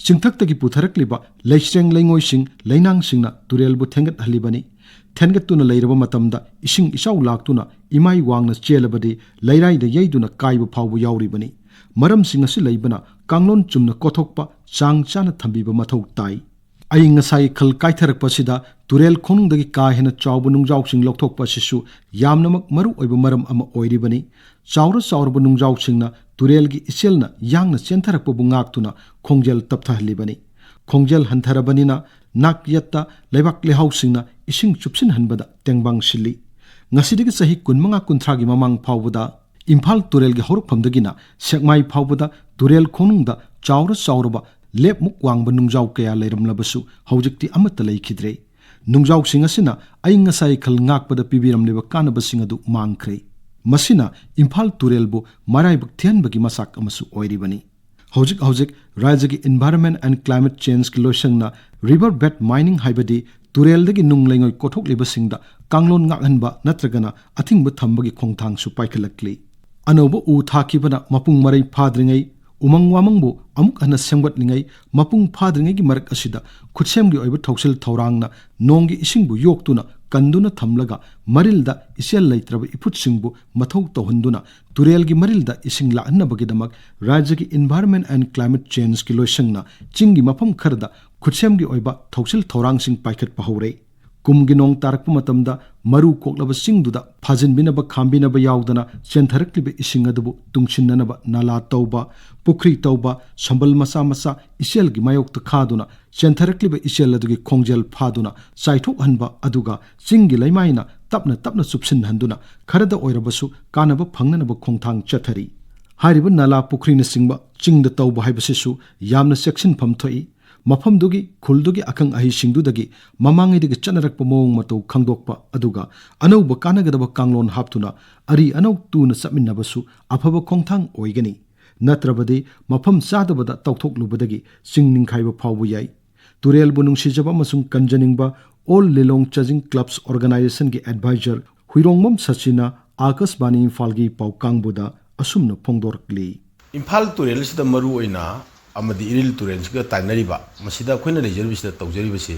ꯆꯤꯡꯊꯛꯇꯒꯤ ꯄꯨꯊꯔꯛꯂꯤꯕ ꯂꯩꯁ꯭ꯔꯦꯡ ꯂꯩꯉꯣꯏꯁꯤꯡ, ꯂꯩꯅꯥꯡꯁꯤꯡꯅ ꯇꯨꯔꯦꯜꯕꯨ ꯊꯦꯟꯒꯠꯍꯜꯂꯤꯕꯅꯤ꯫ ꯊꯦꯟꯒꯠꯇꯨꯅ ꯂꯩꯔꯕ ꯃꯇꯝꯗ ꯏꯁꯤꯡ ꯏꯆꯥꯎ ꯂꯥꯛꯇꯨꯅ ꯏꯃꯥꯏ ꯋꯥꯡꯅ ꯆꯦꯜꯂꯕꯗꯤ ꯂꯩꯔꯥꯏꯗ ꯌꯩꯗꯨꯅ ꯀꯥꯏꯕ ꯐꯥꯎꯕ ꯌꯥꯎꯔꯤꯕꯅꯤ꯫ ꯃꯔꯝꯁꯤꯡ ꯑꯁꯤ ꯂꯩꯕꯅ ꯀꯥꯡꯂꯣꯟ ꯆꯨꯝꯅ ꯀꯣꯊꯣꯛꯄ, ꯆꯥꯡ ꯆꯥꯅ ꯊꯝꯕꯤꯕ ꯃꯊꯧ ꯇꯥꯏ꯫ ꯑꯏꯪ ꯑꯁꯥꯒꯤ ꯈꯜ ꯀꯥꯏꯊꯔꯛꯄ ꯑꯁꯤꯗ ꯇꯨꯔꯦꯜ ꯈꯣꯡꯅꯨꯡꯗꯒꯤ ꯀꯥ ꯍꯦꯟꯅ ꯆꯥꯎꯕ ꯅꯨꯡꯖꯥꯎꯁꯤꯡ ꯂꯧꯊꯣꯛꯄ ꯑꯁꯤꯁꯨ ꯌꯥꯝꯅꯃꯛ ꯃꯔꯨ ꯑꯣꯏꯕ ꯃꯔꯝ ꯑꯃ ꯑꯣꯏꯔꯤꯕꯅꯤ꯫ ꯆꯥꯎꯔ ꯆꯥꯎꯔꯕ ꯅꯨꯡꯖꯥꯎꯁꯤꯡꯅ ꯇꯨꯔꯦꯜꯒꯤ ꯏꯆꯦꯜꯅ ꯌꯥꯡꯅ ꯆꯦꯟꯊꯔꯛꯄꯕꯨ ꯉꯥꯛꯇꯨꯅ ꯈꯣꯡꯖꯦꯜ ꯇꯞꯊꯍꯜꯂꯤꯕꯅꯤ꯫ ꯈꯣꯡꯖꯦꯜ ꯍꯟꯊꯔꯕꯅꯤꯅ ꯅꯥꯛ ꯌꯦꯠꯇ ꯂꯩꯕꯥꯛ ꯂꯩꯍꯥꯎꯁꯤꯡꯅ ꯏꯁꯤꯡ ꯆꯨꯞꯁꯤꯟꯍꯟꯕꯗ ꯇꯦꯡꯕꯥꯡ ꯁꯤꯜꯂꯤ꯫ ꯉꯁꯤꯗꯒꯤ ꯆꯍꯤ ꯀꯨꯟꯃꯉꯥ ꯀꯨꯟꯊ꯭ꯔꯥꯒꯤ ꯃꯃꯥꯡ ꯐꯥꯎꯕꯗ ꯏꯝꯐꯥꯜ ꯇꯨꯔꯦꯜꯒꯤ ꯍꯧꯔꯛꯐꯝꯗꯒꯤꯅ ꯁꯦꯛꯃꯥꯏ ꯐꯥꯎꯕꯗ ꯇꯨꯔꯦꯜ ꯈꯣꯡꯅꯨꯡꯗ ꯆꯥꯎꯔ ꯆꯥꯎꯔꯕ ꯂꯦꯞꯃꯨꯛ ꯋꯥꯡꯕ ꯅꯨꯡꯖꯥꯎ ꯀꯌꯥ ꯂꯩꯔꯝꯂꯕꯁꯨ ꯍꯧꯖꯤꯛꯇꯤ ꯑꯃꯠꯇ ꯂꯩꯈꯤꯗ꯭ꯔꯦ꯫ ꯅꯨꯡꯖꯥꯎꯁꯤꯡ ꯑꯁꯤꯅ ꯑꯏꯪ ꯑꯁꯥ ꯏꯈꯜ ꯉꯥꯛꯄꯗ ꯄꯤꯕꯤꯔꯝꯂꯤꯕ ꯀꯥꯟꯅꯕꯁꯤꯡ ꯑꯗꯨ ꯃꯥꯡꯈ꯭ꯔꯦ꯫ ꯃꯁꯤꯅ ꯏꯝꯐꯥꯜ ꯇꯨꯔꯦꯜꯕꯨ ꯃꯔꯥꯏꯕꯛ ꯊꯤꯍꯟꯕꯒꯤ ꯃꯆꯥꯛ ꯑꯃꯁꯨ ꯑꯣꯏꯔꯤꯕꯅꯤ꯫ ꯍꯧꯖꯤꯛ ꯍꯧꯖꯤꯛ ꯔꯥꯖ꯭ꯌꯒꯤ Environment and Climate Changeꯒꯤ ꯂꯣꯏꯁꯪꯅ river bed mining ꯍꯥꯏꯕꯗꯤ ꯇꯨꯔꯦꯜꯗꯒꯤ ꯅꯨꯡ ꯂꯩꯉꯣꯏ ꯀꯣꯊꯣꯛꯂꯤꯕꯁꯤꯡꯗ ꯀꯥꯡꯂꯣꯟ ꯉꯥꯛꯍꯟꯕ ꯅꯠꯇ꯭ꯔꯒꯅ ꯑꯊꯤꯡꯕ ꯊꯝꯕꯒꯤ ꯈꯣꯡꯊꯥꯡꯁꯨ ꯄꯥꯏꯈꯠꯂꯛꯂꯤ꯫ ꯑꯅꯧꯕ ꯎ ꯊꯥꯈꯤꯕꯅ ꯃꯄꯨꯡ ꯃꯔꯩ ꯐꯥꯗ꯭ꯔꯤꯉꯩ, ꯎꯃꯪ ꯋꯥꯃꯪꯕꯨ ꯑꯃꯨꯛ ꯍꯟꯅ ꯁꯦꯝꯒꯠꯂꯤꯉꯩ, ꯃꯄꯨꯡ ꯐꯥꯗ꯭ꯔꯤꯉꯩꯒꯤ ꯃꯔꯛ ꯑꯁꯤꯗ ꯈꯨꯠꯁꯦꯝꯒꯤ ꯑꯣꯏꯕ ꯊꯧꯁꯤꯜ ꯊꯧꯔꯥꯡꯅ ꯅꯣꯡꯒꯤ ꯏꯁꯤꯡꯕꯨ ꯌꯣꯛꯇꯨꯅ ꯀꯟꯗꯨꯅ ꯊꯝꯂꯒ ꯃꯔꯤꯜꯗ ꯏꯆꯦꯜ ꯂꯩꯇ꯭ꯔꯕ ꯏꯐꯨꯠꯁꯤꯡꯕꯨ ꯃꯊꯧ ꯇꯧꯍꯟꯗꯨꯅ ꯇꯨꯔꯦꯜꯒꯤ ꯃꯔꯤꯜꯗ ꯏꯁꯤꯡ ꯂꯥꯛꯍꯟꯅꯕꯒꯤꯗꯃꯛ ꯔꯥꯖ꯭ꯌꯒꯤ Environment and Climate Changeꯒꯤ ꯂꯣꯏꯁꯪꯅ ꯆꯤꯡꯒꯤ ꯃꯐꯝ ꯈꯔꯗ ꯈꯨꯠꯁꯦꯝꯒꯤ ꯑꯣꯏꯕ ꯊꯧꯁꯤꯜ ꯊꯧꯔꯥꯡꯁꯤꯡ ꯄꯥꯏꯈꯠꯄ ꯍꯧꯔꯦ꯫ ꯀꯨꯝꯒꯤ ꯅꯣꯡ ꯇꯥꯔꯛꯄ ꯃꯇꯝꯗ ꯃꯔꯨ ꯀꯣꯛꯂꯕ ꯆꯤꯡꯗꯨꯗ ꯐꯥꯖꯤꯟꯕꯤꯅꯕ ꯈꯥꯝꯕꯤꯅꯕ ꯌꯥꯎꯗꯅ ꯆꯦꯟꯊꯔꯛꯂꯤꯕ ꯏꯁꯤꯡ ꯑꯗꯨꯕꯨ ꯇꯨꯡꯁꯤꯟꯅꯅꯕ ꯅꯥꯂꯥ ꯇꯧꯕ, ꯄꯨꯈ꯭ꯔꯤ ꯇꯧꯕ, ꯁꯝꯕꯜ ꯃꯆꯥ ꯃꯆꯥ ꯏꯆꯦꯜꯒꯤ ꯃꯥꯌꯣꯛꯇ ꯈꯥꯗꯨꯅ ꯆꯦꯟꯊꯔꯛꯂꯤꯕ ꯏꯆꯦꯜ ꯑꯗꯨꯒꯤ ꯈꯣꯡꯖꯦꯜ ꯐꯥꯗꯨꯅ ꯆꯥꯏꯊꯣꯛꯍꯟꯕ, ꯑꯗꯨꯒ ꯆꯤꯡꯒꯤ ꯂꯩꯃꯥꯏꯅ ꯇꯞꯅ ꯇꯞꯅ ꯆꯨꯞꯁꯤꯟꯍꯟꯗꯨꯅ ꯈꯔꯗ ꯑꯣꯏꯔꯕꯁꯨ ꯀꯥꯟꯅꯕ ꯐꯪꯅꯅꯕ ꯈꯣꯡꯊꯥꯡ ꯆꯠꯊꯔꯤ꯫ ꯍꯥꯏꯔꯤꯕ ꯅꯥꯂꯥ ꯄꯨꯈ꯭ꯔꯤꯅꯆꯤꯡꯕ ꯆꯤꯡꯗ ꯇꯧꯕ ꯍꯥꯏꯕꯁꯤꯁꯨ ꯌꯥꯝꯅ ꯆꯦꯛꯁꯤꯟꯐꯝ ꯊꯣꯛꯏ꯫ ꯃꯐꯝꯗꯨꯒꯤ ꯈꯨꯜꯗꯨꯒꯤ ꯑꯈꯪ ꯑꯍꯩꯁꯤꯡꯗꯨꯗꯒꯤ ꯃꯃꯥꯡꯉꯩꯗꯒꯤ ꯆꯠꯅꯔꯛꯄ ꯃꯑꯣꯡ ꯃꯇꯧ ꯈꯪꯗꯣꯛꯄ, ꯑꯗꯨꯒ ꯑꯅꯧꯕ ꯀꯥꯟꯅꯒꯗꯕ ꯀꯥꯡꯂꯣꯟ ꯍꯥꯞꯇꯨꯅ ꯑꯔꯤ ꯑꯅꯧ ꯇꯨꯅ ꯆꯠꯃꯤꯟꯅꯕꯁꯨ ꯑꯐꯕ ꯈꯣꯡꯊꯥꯡ ꯑꯣꯏꯒꯅꯤ꯫ ꯅꯠꯇ꯭ꯔꯕꯗꯤ ꯃꯐꯝ ꯆꯥꯗꯕꯗ ꯇꯧꯊꯣꯛꯂꯨꯕꯗꯒꯤ ꯆꯤꯡ ꯅꯤꯡꯈꯥꯏꯕ ꯐꯥꯎꯕ ꯌꯥꯏ꯫ ꯇꯨꯔꯦꯜꯕꯨ ꯅꯨꯡꯁꯤꯖꯕ ꯑꯃꯁꯨꯡ ꯀꯟꯖꯅꯤꯡꯕ All Lilong Chajing Clubs Organizationꯒꯤ advisor ꯍꯨꯏꯔꯣꯡꯕꯝ ꯁꯆꯤꯅ ꯑꯥꯀꯥꯁꯕꯥꯅꯤ ꯏꯝꯐꯥꯜꯒꯤ ꯄꯥꯎ ꯀꯥꯡꯕꯨꯗ ꯑꯁꯨꯝꯅ ꯐꯣꯡꯗꯣꯔꯛꯂꯤ꯫ ꯏꯝꯐꯥꯜ ꯇꯨꯔꯦꯜꯁꯤꯗ ꯃꯔꯨ ꯑꯣꯏꯅ ꯑꯃꯗꯤ ꯏꯔꯤꯜ ꯇꯨꯔꯦꯜꯁꯤꯒ ꯇꯥꯏꯅꯔꯤꯕ, ꯃꯁꯤꯗ ꯑꯩꯈꯣꯏꯅ ꯂꯩꯖꯔꯤꯕꯁꯤꯗ ꯇꯧꯖꯔꯤꯕꯁꯤ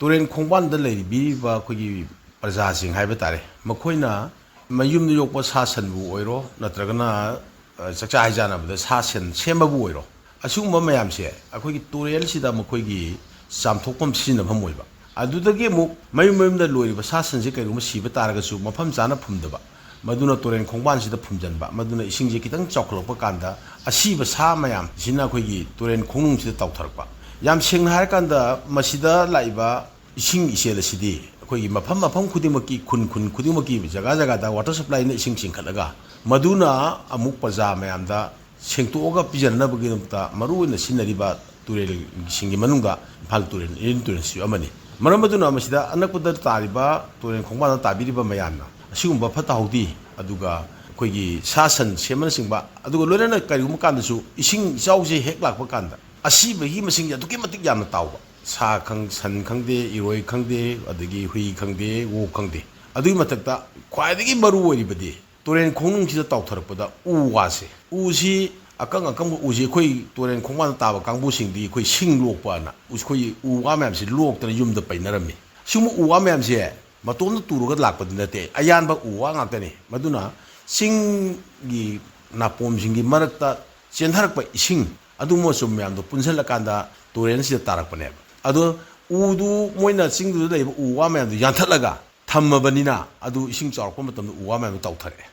ꯇꯨꯔꯦꯜ ꯈꯣꯡꯕꯥꯟꯗ ꯂꯩꯕꯤꯔꯤꯕ ꯑꯩꯈꯣꯏꯒꯤ ꯄ꯭ꯔꯖꯥꯁꯤꯡ ꯍꯥꯏꯕ ꯇꯥꯔꯦ, ꯃꯈꯣꯏꯅ ꯃꯌꯨꯝꯗ ꯌꯣꯛꯄ ꯁꯥ ꯁꯟꯕꯨ ꯑꯣꯏꯔꯣ, ꯅꯠꯇ꯭ꯔꯒꯅ, ꯑ, ꯆꯥꯛꯆꯥ ꯍꯩꯖꯥꯟꯅꯕꯗ ꯁꯥ ꯁꯟ ꯁꯦꯝꯕꯕꯨ ꯑꯣꯏꯔꯣ, ꯑꯁꯤꯒꯨꯝꯕ ꯃꯌꯥꯝꯁꯦ ꯑꯩꯈꯣꯏꯒꯤ ꯇꯨꯔꯦꯜꯁꯤꯗ ꯃꯈꯣꯏꯒꯤ ꯆꯥꯝꯊꯣꯛꯐꯝ, ꯁꯤꯖꯤꯟꯅꯐꯝ ꯑꯣꯏꯕ꯫ ꯑꯗꯨꯗꯒꯤ ꯑꯃꯨꯛ ꯃꯌꯨꯝ ꯃꯌꯨꯝꯗ ꯂꯣꯏꯔꯤꯕ ꯁꯥ ꯁꯟꯁꯦ ꯀꯩꯒꯨꯝꯕ ꯁꯤꯕ ꯇꯥꯔꯒꯁꯨ ꯃꯐꯝ ꯆꯥꯅ ꯐꯨꯝꯗꯕ, ꯃꯗꯨꯅ ꯇꯨꯔꯦꯜ ꯈꯣꯡꯕꯥꯟꯁꯤꯗ ꯐꯨꯝꯖꯤꯟꯕ, ꯃꯗꯨꯅ ꯏꯁꯤꯡꯁꯦ ꯈꯤꯇꯪ ꯆꯥꯎꯈꯠꯂꯛꯄ ꯀꯥꯟꯗ ꯑꯁꯤꯕ ꯁꯥ ꯃꯌꯥꯝꯁꯤꯅ ꯑꯩꯈꯣꯏꯒꯤ ꯇꯨꯔꯦꯜ ꯈꯣꯡꯅꯨꯡꯁꯤꯗ ꯇꯥꯎꯊꯔꯛꯄ꯫ ꯌꯥꯝ ꯁꯦꯡꯅ ꯍꯥꯏꯔꯀꯥꯟꯗ, ꯃꯁꯤꯗ ꯂꯥꯛꯏꯕ ꯏꯁꯤꯡ ꯏꯆꯦꯜ ꯑꯁꯤꯗꯤ ꯑꯩꯈꯣꯏꯒꯤ ꯃꯐꯝ ꯃꯐꯝ ꯈꯨꯗꯤꯡꯃꯛꯀꯤ, ꯈꯨꯟ ꯈꯨꯟ ꯈꯨꯗꯤꯡꯃꯛꯀꯤ, ꯖꯒꯥ ꯖꯒꯥꯗ ꯋꯥꯇꯔ ꯁꯄ꯭ꯂꯥꯏꯅ ꯏꯁꯤꯡ ꯆꯤꯡꯈꯠꯂꯒ, ꯃꯗꯨꯅ ꯑꯃꯨꯛ ꯄ꯭ꯔꯖꯥ ꯃꯌꯥꯝꯗ ꯁꯦꯡꯇꯣꯛꯑꯒ ꯄꯤꯖꯅꯅꯕꯒꯤꯗꯃꯛꯇ ꯃꯔꯨꯑꯣꯏꯅ ꯁꯤꯖꯤꯟꯅꯔꯤꯕ ꯇꯨꯔꯦꯜꯁꯤꯡꯒꯤ ꯃꯅꯨꯡꯗ ꯏꯝꯐꯥꯜ ꯇꯨꯔꯦꯜ, ꯏꯔꯤꯜ ꯇꯨꯔꯦꯜꯁꯤꯁꯨ ꯑꯃꯅꯤ꯫ ꯃꯔꯝ ꯑꯗꯨꯅ ꯃꯁꯤꯗ ꯑꯅꯛꯄꯗ ꯇꯥꯔꯤꯕ ꯇꯨꯔꯦꯜ ꯈꯣꯡꯕꯥꯟꯗ ꯇꯥꯕꯤꯔꯤꯕ ꯃꯌꯥꯝꯅ ꯑꯁꯤꯒꯨꯝꯕ ꯐꯠꯇ ꯍꯥꯎꯗꯤ, ꯑꯗꯨꯒ ꯑꯩꯈꯣꯏꯒꯤ ꯁꯥ ꯁꯟ ꯁꯦꯝꯕꯅꯆꯤꯡꯕ, ꯑꯗꯨꯒ ꯂꯣꯏꯅꯅ ꯀꯔꯤꯒꯨꯝꯕ ꯀꯥꯟꯗꯁꯨ ꯏꯁꯤꯡ ꯏꯆꯥꯎꯁꯦ ꯍꯦꯛ ꯂꯥꯛꯄ ꯀꯥꯟꯗ ꯑꯁꯤꯕꯒꯤ ꯃꯁꯤꯡꯁꯦ ꯑꯗꯨꯛꯀꯤ ꯃꯇꯤꯛ ꯌꯥꯝꯅ ꯇꯥꯎꯕ꯫ ꯁꯥ ꯈꯪ-, ꯁꯟ ꯈꯪꯗꯦ, ꯏꯔꯣꯏ ꯈꯪꯗꯦ, ꯑꯗꯒꯤ ꯍꯨꯏ ꯈꯪꯗꯦ, ꯑꯣꯛ ꯈꯪꯗꯦ꯫ ꯑꯗꯨꯒꯤ ꯃꯊꯛꯇ ꯈ꯭ꯋꯥꯏꯗꯒꯤ ꯃꯔꯨ ꯑꯣꯏꯔꯤꯕꯗꯤ ꯇꯨꯔꯦꯟ ꯈꯣꯡꯅꯨꯡꯁꯤꯗ ꯇꯥꯎꯊꯔꯛꯄꯗ ꯎ ꯋꯥꯁꯦ, ꯎꯁꯤ, ꯑꯀꯪ ꯑꯀꯪꯕ ꯎꯁꯤ ꯑꯩꯈꯣꯏ ꯇꯨꯔꯦꯟ ꯈꯣꯡꯕꯥꯟꯗ ꯇꯥꯕ ꯀꯥꯡꯕꯨꯁꯤꯡꯗꯤ ꯑꯩꯈꯣꯏ ꯁꯤꯡ ꯂꯣꯛꯄ ꯑꯅ ꯑꯩꯈꯣꯏ ꯎ ꯋꯥ ꯃꯌꯥꯝꯁꯤ ꯂꯣꯛꯇꯅ ꯌꯨꯝꯗ ꯄꯩꯅꯔꯝꯃꯤ꯫ ꯁꯤꯒꯨꯝꯕ ꯎ ꯋꯥ ꯃꯌꯥꯝꯁꯦ ꯃꯇꯣꯝꯇ ꯇꯨꯔꯒ ꯂꯥꯛꯄꯗꯤ ꯅꯠꯇꯦ, ꯑꯌꯥꯟꯕ ꯎ ꯋꯥ ꯉꯥꯛꯇꯅꯤ꯫ ꯃꯗꯨꯅ ꯆꯤꯡꯒꯤ ꯅꯥꯄꯣꯝꯁꯤꯡꯒꯤ ꯃꯔꯛꯇ ꯆꯦꯟꯊꯔꯛꯄ ꯏꯁꯤꯡ ꯑꯗꯨꯒꯨꯝꯕ ꯃꯆꯨꯝ ꯃꯌꯥꯝꯗꯣ ꯄꯨꯟꯁꯤꯜꯂꯀꯥꯟꯗ ꯇꯨꯔꯦꯜꯁꯤꯗ ꯇꯥꯔꯛꯄꯅꯦꯕ꯫ ꯑꯗꯣ ꯎꯗꯨ, ꯃꯣꯏꯅ ꯆꯤꯡꯗꯨꯗ ꯂꯩꯕ ꯎ ꯋꯥ ꯃꯌꯥꯝꯗꯣ ꯌꯥꯟꯊꯠꯂꯒ ꯊꯝꯃꯕꯅꯤꯅ, ꯑꯗꯨ ꯏꯁꯤꯡ ꯆꯥꯎꯔꯛꯄ ꯃꯇꯝꯗ ꯎ ꯋꯥ ꯃꯌꯥꯝꯗꯣ ꯇꯥꯎꯊꯔꯛꯑꯦ꯫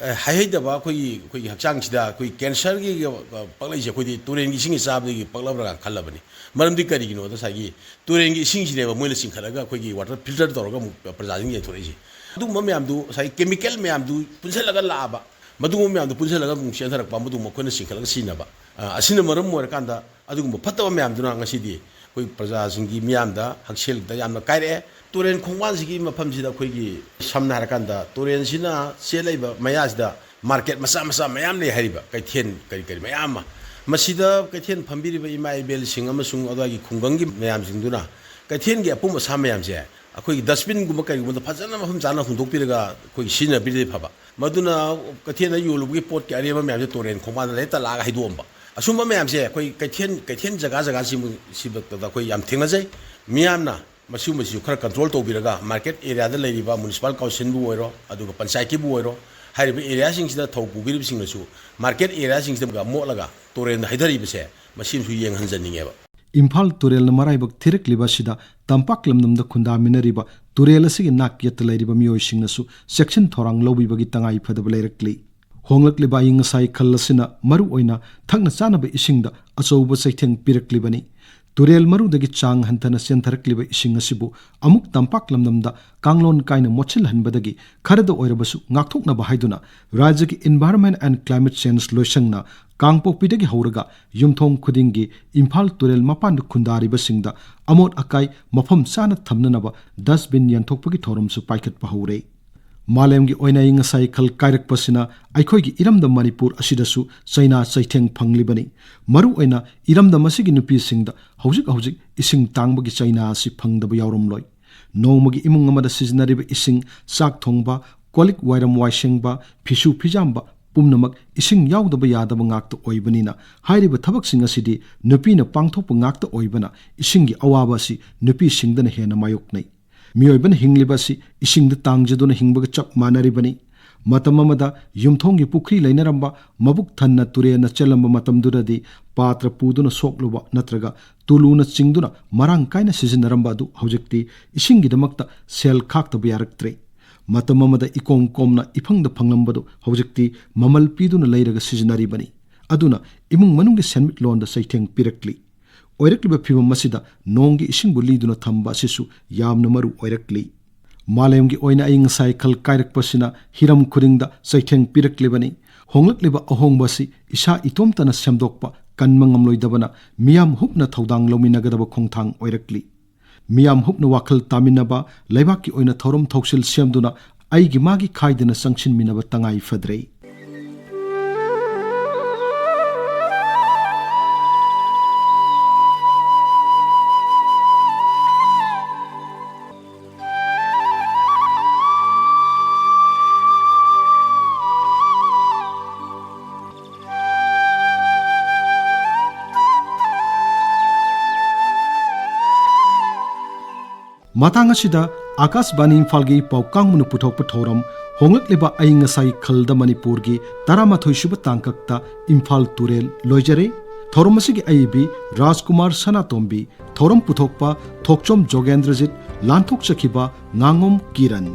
ꯑꯦ, ꯍꯥꯏꯍꯩꯗꯕ ꯑꯩꯈꯣꯏꯒꯤ, ꯑꯩꯈꯣꯏꯒꯤ ꯍꯛꯆꯥꯡꯁꯤꯗ ꯑꯩꯈꯣꯏ ꯀꯦꯟꯁꯔꯒꯤ, ꯑ, ꯄꯛꯂꯛꯏꯁꯦ ꯑꯩꯈꯣꯏꯗꯤ ꯇꯨꯔꯦꯟꯒꯤ ꯏꯁꯤꯡ ꯆꯥꯕꯗꯒꯤ ꯄꯛꯂꯕ꯭ꯔꯥ ꯈꯜꯂꯕꯅꯤ꯫ ꯃꯔꯝꯗꯤ ꯀꯔꯤꯒꯤꯅꯣꯗ ꯉꯁꯥꯏꯒꯤ ꯇꯨꯔꯦꯟꯒꯤ ꯏꯁꯤꯡꯁꯤꯅꯦꯕ ꯃꯣꯏꯅ ꯆꯤꯡꯈꯠꯂꯒ ꯑꯩꯈꯣꯏꯒꯤ ꯋꯥꯇꯔ ꯐꯤꯜꯇꯔ ꯇꯧꯔꯒ ꯑꯃꯨꯛ ꯄ꯭ꯔꯖꯥꯁꯤꯡ ꯌꯦꯟꯊꯣꯔꯛꯏꯁꯦ꯫ ꯑꯗꯨꯒꯨꯝꯕ ꯃꯌꯥꯝꯗꯨ, ꯉꯁꯥꯏ ꯀꯦꯃꯤꯀꯦꯜ ꯃꯌꯥꯝꯗꯨ ꯄꯨꯟꯁꯤꯜꯂꯒ ꯂꯥꯛꯑꯕ, ꯃꯗꯨꯒꯨꯝꯕ ꯃꯌꯥꯝꯗꯨ ꯄꯨꯟꯁꯤꯜꯂꯒ ꯑꯃꯨꯛ ꯆꯦꯟꯊꯔꯛꯄ, ꯃꯗꯨ ꯃꯈꯣꯏꯅ ꯆꯤꯡꯈꯠꯂꯒ ꯁꯤꯖꯤꯟꯅꯕ꯫ ꯑ, ꯑꯁꯤꯅ ꯃꯔꯝ ꯑꯣꯏꯔꯀꯥꯟꯗ ꯑꯗꯨꯒꯨꯝꯕ ꯐꯠꯇꯕ ꯃꯌꯥꯝꯗꯨꯅ ꯉꯁꯤꯗꯤ ꯑꯩꯈꯣꯏ ꯄ꯭ꯔꯖꯥꯁꯤꯡꯒꯤ ꯃꯤꯌꯥꯝꯗ, ꯍꯛꯁꯦꯜꯗ ꯌꯥꯝꯅ ꯀꯥꯏꯔꯛꯑꯦ꯫ ꯇꯨꯔꯦꯟ ꯈꯣꯡꯕꯥꯟꯁꯤꯒꯤ ꯃꯐꯝꯁꯤꯗ ꯑꯩꯈꯣꯏꯒꯤ, ꯁꯝꯅ ꯍꯥꯏꯔꯀꯥꯟꯗ, ꯇꯨꯔꯦꯟꯁꯤꯅ ꯆꯦꯜꯂꯛꯏꯕ ꯃꯌꯥꯁꯤꯗ ꯃꯥꯔꯀꯦꯠ ꯃꯆꯥ ꯃꯆꯥ ꯃꯌꯥꯝ ꯂꯩ ꯍꯥꯏꯔꯤꯕ, ꯀꯩꯊꯦꯜ ꯀꯔꯤ ꯀꯔꯤ ꯃꯌꯥꯝ ꯑꯃ꯫ ꯃꯁꯤꯗ ꯀꯩꯊꯦꯜ ꯐꯝꯕꯤꯔꯤꯕ ꯏꯃꯥ ꯏꯕꯦꯜꯁꯤꯡ ꯑꯃꯁꯨꯡ ꯑꯗꯨꯋꯥꯏꯒꯤ ꯈꯨꯡꯒꯪꯒꯤ ꯃꯌꯥꯝꯁꯤꯡꯗꯨꯅ ꯀꯩꯊꯦꯜꯒꯤ ꯑꯄꯨꯝ ꯑꯁꯥ ꯃꯌꯥꯝꯁꯦ ꯑꯩꯈꯣꯏꯒꯤ ꯗꯁꯕꯤꯟꯒꯨꯝꯕ ꯀꯔꯤꯒꯨꯝꯕꯗ ꯐꯖꯅ ꯃꯐꯝ ꯆꯥꯅ ꯍꯨꯟꯗꯣꯛꯄꯤꯔꯒ ꯑꯩꯈꯣꯏꯒꯤ ꯁꯤꯖꯤꯟꯅꯕꯤꯔꯗꯤ ꯐꯕ꯫ ꯃꯗꯨꯅ ꯀꯩꯊꯦꯜꯗ ꯌꯣꯜꯂꯨꯕꯒꯤ ꯄꯣꯠꯀꯤ ꯑꯔꯦꯝꯕ ꯃꯌꯥꯝꯁꯦ ꯇꯨꯔꯦꯟ ꯈꯣꯡꯕꯥꯟꯗ ꯍꯦꯛꯇ ꯂꯥꯛꯑꯒ ꯍꯩꯗꯣꯛꯑꯝꯕ꯫ ꯑꯁꯨꯝꯕ ꯃꯌꯥꯝꯁꯦ ꯑꯩꯈꯣꯏ ꯀꯩꯊꯦꯜ, ꯀꯩꯊꯦꯜ ꯖꯒꯥ ꯖꯒꯥꯁꯤꯡꯕꯨ ꯁꯤꯕꯗ ꯑꯩꯈꯣꯏ ꯌꯥꯝ ꯊꯦꯡꯅꯖꯩ꯫ ꯃꯤꯌꯥꯝꯅ ꯃꯁꯤꯒꯨꯝꯕꯁꯤꯁꯨ ꯈꯔ ꯀꯟꯇ꯭ꯔꯣꯜ ꯇꯧꯕꯤꯔꯒ, ꯃꯥꯔꯀꯦꯠ ꯑꯦꯔꯤꯌꯥꯗ ꯂꯩꯔꯤꯕ ꯃ꯭ꯌꯨꯅꯤꯁꯤꯄꯥꯜ ꯀꯥꯎꯟꯁꯤꯜꯕꯨ ꯑꯣꯏꯔꯣ, ꯑꯗꯨꯒ ꯄꯟꯆꯥꯌꯠꯀꯤꯕꯨ ꯑꯣꯏꯔꯣ, ꯍꯥꯏꯔꯤꯕ ꯑꯦꯔꯤꯌꯥꯁꯤꯡꯁꯤꯗ ꯊꯧ ꯄꯨꯕꯤꯔꯤꯕꯁꯤꯡꯅꯁꯨ ꯃꯥꯔꯀꯦꯠ ꯑꯦꯔꯤꯌꯥꯁꯤꯡꯁꯤꯗ ꯃꯣꯠꯂꯒ ꯇꯨꯔꯦꯜꯗ ꯍꯩꯊꯔꯤꯕꯁꯦ, ꯃꯁꯤꯃꯁꯨ ꯌꯦꯡꯍꯟꯖꯅꯤꯡꯉꯦꯕ꯫ ꯏꯝꯐꯥꯜ ꯇꯨꯔꯦꯜꯅ ꯃꯔꯥꯏꯕꯛ ꯊꯤꯔꯛꯂꯤꯕ ꯑꯁꯤꯗ ꯇꯝꯄꯥꯛ ꯂꯝꯗꯝꯗ ꯈꯨꯟꯗꯥꯃꯤꯟꯅꯔꯤꯕ ꯇꯨꯔꯦꯜ ꯑꯁꯤꯒꯤ ꯅꯥꯛ ꯌꯦꯠꯇ ꯂꯩꯔꯤꯕ ꯃꯤꯑꯣꯏꯁꯤꯡꯅꯁꯨ ꯆꯦꯛꯁꯤꯟ ꯊꯧꯔꯥꯡ ꯂꯧꯕꯤꯕꯒꯤ ꯇꯉꯥꯏ ꯐꯗꯕ ꯂꯩꯔꯛꯂꯤ꯫ ꯍꯣꯡꯂꯛꯂꯤꯕ ꯑꯏꯪ ꯑꯁꯥꯒꯤ ꯈꯜ ꯑꯁꯤꯅ ꯃꯔꯨꯑꯣꯏꯅ ꯊꯛꯅ ꯆꯥꯅꯕ ꯏꯁꯤꯡꯗ ꯑꯆꯧꯕ ꯆꯩꯊꯦꯡ ꯄꯤꯔꯛꯂꯤꯕꯅꯤ꯫ ꯇꯨꯔꯦꯜ ꯃꯔꯨꯗꯒꯤ ꯆꯥꯡ ꯍꯟꯊꯅ ꯆꯦꯟꯊꯔꯛꯂꯤꯕ ꯏꯁꯤꯡ ꯑꯁꯤꯕꯨ ꯑꯃꯨꯛ ꯇꯝꯄꯥꯛ ꯂꯝꯗꯝꯗ ꯀꯥꯡꯂꯣꯟ ꯀꯥꯏꯅ ꯃꯣꯠꯁꯤꯜꯍꯟꯕꯗꯒꯤ ꯈꯔꯗ ꯑꯣꯏꯔꯕꯁꯨ ꯉꯥꯛꯊꯣꯛꯅꯕ ꯍꯥꯏꯗꯨꯅ ꯔꯥꯖ꯭ꯌꯒꯤ Environment and Climate Change ꯂꯣꯏꯁꯪꯅ ꯀꯥꯡꯄꯣꯛꯄꯤꯗꯒꯤ ꯍꯧꯔꯒ ꯌꯨꯝꯊꯣꯡ ꯈꯨꯗꯤꯡꯒꯤ ꯏꯝꯐꯥꯜ ꯇꯨꯔꯦꯜ ꯃꯄꯥꯟꯗ ꯈꯨꯟꯗꯥꯔꯤꯕꯁꯤꯡꯗ ꯑꯃꯣꯠ ꯑꯀꯥꯏ ꯃꯐꯝ ꯆꯥꯅ ꯊꯝꯅꯅꯕ dustbin ꯌꯦꯟꯊꯣꯛꯄꯒꯤ ꯊꯧꯔꯝꯁꯨ ꯄꯥꯏꯈꯠꯄ ꯍꯧꯔꯦ꯫ ꯃꯥꯂꯦꯝꯒꯤ ꯑꯣꯏꯅ ꯑꯏꯪ ꯑꯁꯥ ꯏꯈꯜ ꯀꯥꯏꯔꯛꯄꯁꯤꯅ ꯑꯩꯈꯣꯏꯒꯤ ꯏꯔꯝꯗꯝ ꯃꯅꯤꯄꯨꯔ ꯑꯁꯤꯗꯁꯨ ꯆꯩꯅꯥ ꯆꯩꯊꯦꯡ ꯐꯪꯂꯤꯕꯅꯤ꯫ ꯃꯔꯨꯑꯣꯏꯅ ꯏꯔꯝꯗꯝ ꯑꯁꯤꯒꯤ ꯅꯨꯄꯤꯁꯤꯡꯗ ꯍꯧꯖꯤꯛ ꯍꯧꯖꯤꯛ ꯏꯁꯤꯡ ꯇꯥꯡꯕꯒꯤ ꯆꯩꯅꯥ ꯑꯁꯤ ꯐꯪꯗꯕ ꯌꯥꯎꯔꯝꯂꯣꯏ꯫ ꯅꯣꯡꯃꯒꯤ ꯏꯃꯨꯡ ꯑꯃꯗ ꯁꯤꯖꯤꯟꯅꯔꯤꯕ ꯏꯁꯤꯡ, ꯆꯥꯛ ꯊꯣꯡꯕ, ꯀꯣꯜ ꯂꯤꯛ ꯋꯥꯏꯔꯝ ꯋꯥꯏꯁꯦꯡꯕ, ꯐꯤꯁꯨ ꯐꯤꯖꯥꯝꯕ ꯄꯨꯝꯅꯃꯛ ꯏꯁꯤꯡ ꯌꯥꯎꯗꯕ ꯌꯥꯗꯕ ꯉꯥꯛꯇ ꯑꯣꯏꯕꯅꯤꯅ, ꯍꯥꯏꯔꯤꯕ ꯊꯕꯛꯁꯤꯡ ꯑꯁꯤꯗꯤ ꯅꯨꯄꯤꯅ ꯄꯥꯡꯊꯣꯛꯄ ꯉꯥꯛꯇ ꯑꯣꯏꯕꯅ, ꯏꯁꯤꯡꯒꯤ ꯑꯋꯥꯕ ꯑꯁꯤ ꯅꯨꯄꯤꯁꯤꯡꯗꯅ ꯍꯦꯟꯅ ꯃꯥꯌꯣꯛꯅꯩ꯫ ꯃꯤꯑꯣꯏꯕꯅ ꯍꯤꯡꯂꯤꯕ ꯑꯁꯤ ꯏꯁꯤꯡꯗ ꯇꯥꯡꯖꯗꯨꯅ ꯍꯤꯡꯕꯒ ꯆꯞ ꯃꯥꯟꯅꯔꯤꯕꯅꯤ꯫ ꯃꯇꯝ ꯑꯃꯗ ꯌꯨꯝꯊꯣꯡꯒꯤ ꯄꯨꯈ꯭ꯔꯤ ꯂꯩꯅꯔꯝꯕ, ꯃꯕꯨꯛ ꯊꯟꯅ ꯇꯨꯔꯦꯜꯅ ꯆꯦꯜꯂꯝꯕ ꯃꯇꯝꯗꯨꯗꯗꯤ ꯄꯥꯇ꯭ꯔ ꯄꯨꯗꯨꯅ ꯁꯣꯛꯂꯨꯕ ꯅꯠꯇ꯭ꯔꯒ ꯇꯨꯂꯨꯅ ꯆꯤꯡꯗꯨꯅ ꯃꯔꯥꯡ ꯀꯥꯏꯅ ꯁꯤꯖꯤꯟꯅꯔꯝꯕ ꯑꯗꯨ ꯍꯧꯖꯤꯛꯇꯤ ꯏꯁꯤꯡꯒꯤꯗꯃꯛꯇ ꯁꯦꯜ ꯈꯥꯛꯇꯕ ꯌꯥꯔꯛꯇ꯭ꯔꯦ꯫ ꯃꯇꯝ ꯑꯃꯗ ꯏꯀꯣꯝ ꯀꯣꯝꯅ ꯏꯐꯪꯗ ꯐꯪꯂꯝꯕꯗꯨ ꯍꯧꯖꯤꯛꯇꯤ ꯃꯃꯜ ꯄꯤꯗꯨꯅ ꯂꯩꯔꯒ ꯁꯤꯖꯤꯟꯅꯔꯤꯕꯅꯤ꯫ ꯑꯗꯨꯅ ꯏꯃꯨꯡ ꯃꯅꯨꯡꯒꯤ ꯁꯦꯟꯃꯤꯠꯂꯣꯟꯗ ꯆꯩꯊꯦꯡ ꯄꯤꯔꯛꯂꯤ꯫ ꯑꯣꯏꯔꯛꯂꯤꯕ ꯐꯤꯚꯝ ꯑꯁꯤꯗ ꯅꯣꯡꯒꯤ ꯏꯁꯤꯡꯕꯨ ꯂꯤꯗꯨꯅ ꯊꯝꯕ ꯑꯁꯤꯁꯨ ꯌꯥꯝꯅ ꯃꯔꯨ ꯑꯣꯏꯔꯛꯂꯤ꯫ ꯃꯥꯂꯦꯝꯒꯤ ꯑꯣꯏꯅ ꯑꯏꯪ ꯑꯁꯥ ꯏꯈꯜ ꯀꯥꯏꯔꯛꯄꯁꯤꯅ ꯍꯤꯔꯝ ꯈꯨꯗꯤꯡꯗ ꯆꯩꯊꯦꯡ ꯄꯤꯔꯛꯂꯤꯕꯅꯤ꯫ ꯍꯣꯡꯂꯛꯂꯤꯕ ꯑꯍꯣꯡꯕ ꯑꯁꯤ ꯏꯁꯥ ꯏꯇꯣꯝꯇꯅ ꯁꯦꯝꯗꯣꯛꯄ ꯀꯟꯕ ꯉꯝꯂꯣꯏꯗꯕꯅ ꯃꯤꯌꯥꯝ ꯍꯨꯞꯅ ꯊꯧꯗꯥꯡ ꯂꯧꯃꯤꯟꯅꯒꯗꯕ ꯈꯣꯡꯊꯥꯡ ꯑꯣꯏꯔꯛꯂꯤ꯫ ꯃꯤꯌꯥꯝ ꯍꯨꯞꯅ ꯋꯥꯈꯜ ꯇꯥꯃꯤꯟꯅꯕ, ꯂꯩꯕꯥꯛꯀꯤ ꯑꯣꯏꯅ ꯊꯧꯔꯝ ꯊꯧꯁꯤꯜ ꯁꯦꯝꯗꯨꯅ ꯑꯩꯒꯤ ꯃꯥꯒꯤ ꯈꯥꯏꯗꯅ ꯆꯪꯁꯤꯟꯃꯤꯟꯅꯕ ꯇꯉꯥꯏ ꯐꯗ꯭ꯔꯦ꯫ ꯃꯇꯥꯡ ꯑꯁꯤꯗ ꯑꯥꯀꯥꯁꯕꯥꯅꯤ ꯏꯝꯐꯥꯜꯒꯤ ꯄꯥꯎ ꯀꯥꯡꯕꯨꯅ ꯄꯨꯊꯣꯛꯄ ꯊꯧꯔꯝ ꯍꯣꯡꯂꯛꯂꯤꯕ ꯑꯏꯪ ꯑꯁꯥꯒꯤ ꯈꯜꯗ ꯃꯅꯤꯄꯨꯔꯒꯤ ꯇꯔꯥꯃꯥꯊꯣꯏ ꯁꯨꯕ ꯇꯥꯡꯀꯛꯇ ꯏꯝꯐꯥꯜ ꯇꯨꯔꯦꯜ ꯂꯣꯏꯖꯔꯦ꯫ ꯊꯧꯔꯝ ꯑꯁꯤꯒꯤ ꯑꯏꯕꯤ ꯔꯥꯖꯀꯨꯃꯥꯔ ꯁꯅꯥꯇꯣꯝꯕꯤ, ꯊꯧꯔꯝ ꯄꯨꯊꯣꯛꯄ ꯊꯣꯛꯆꯣꯝ ꯖꯣꯒꯦꯟꯗ꯭ꯔꯖꯤꯠ, ꯂꯥꯟꯊꯣꯛꯆꯈꯤꯕ ꯉꯥꯉꯣꯝ ꯀꯤꯔꯟ꯫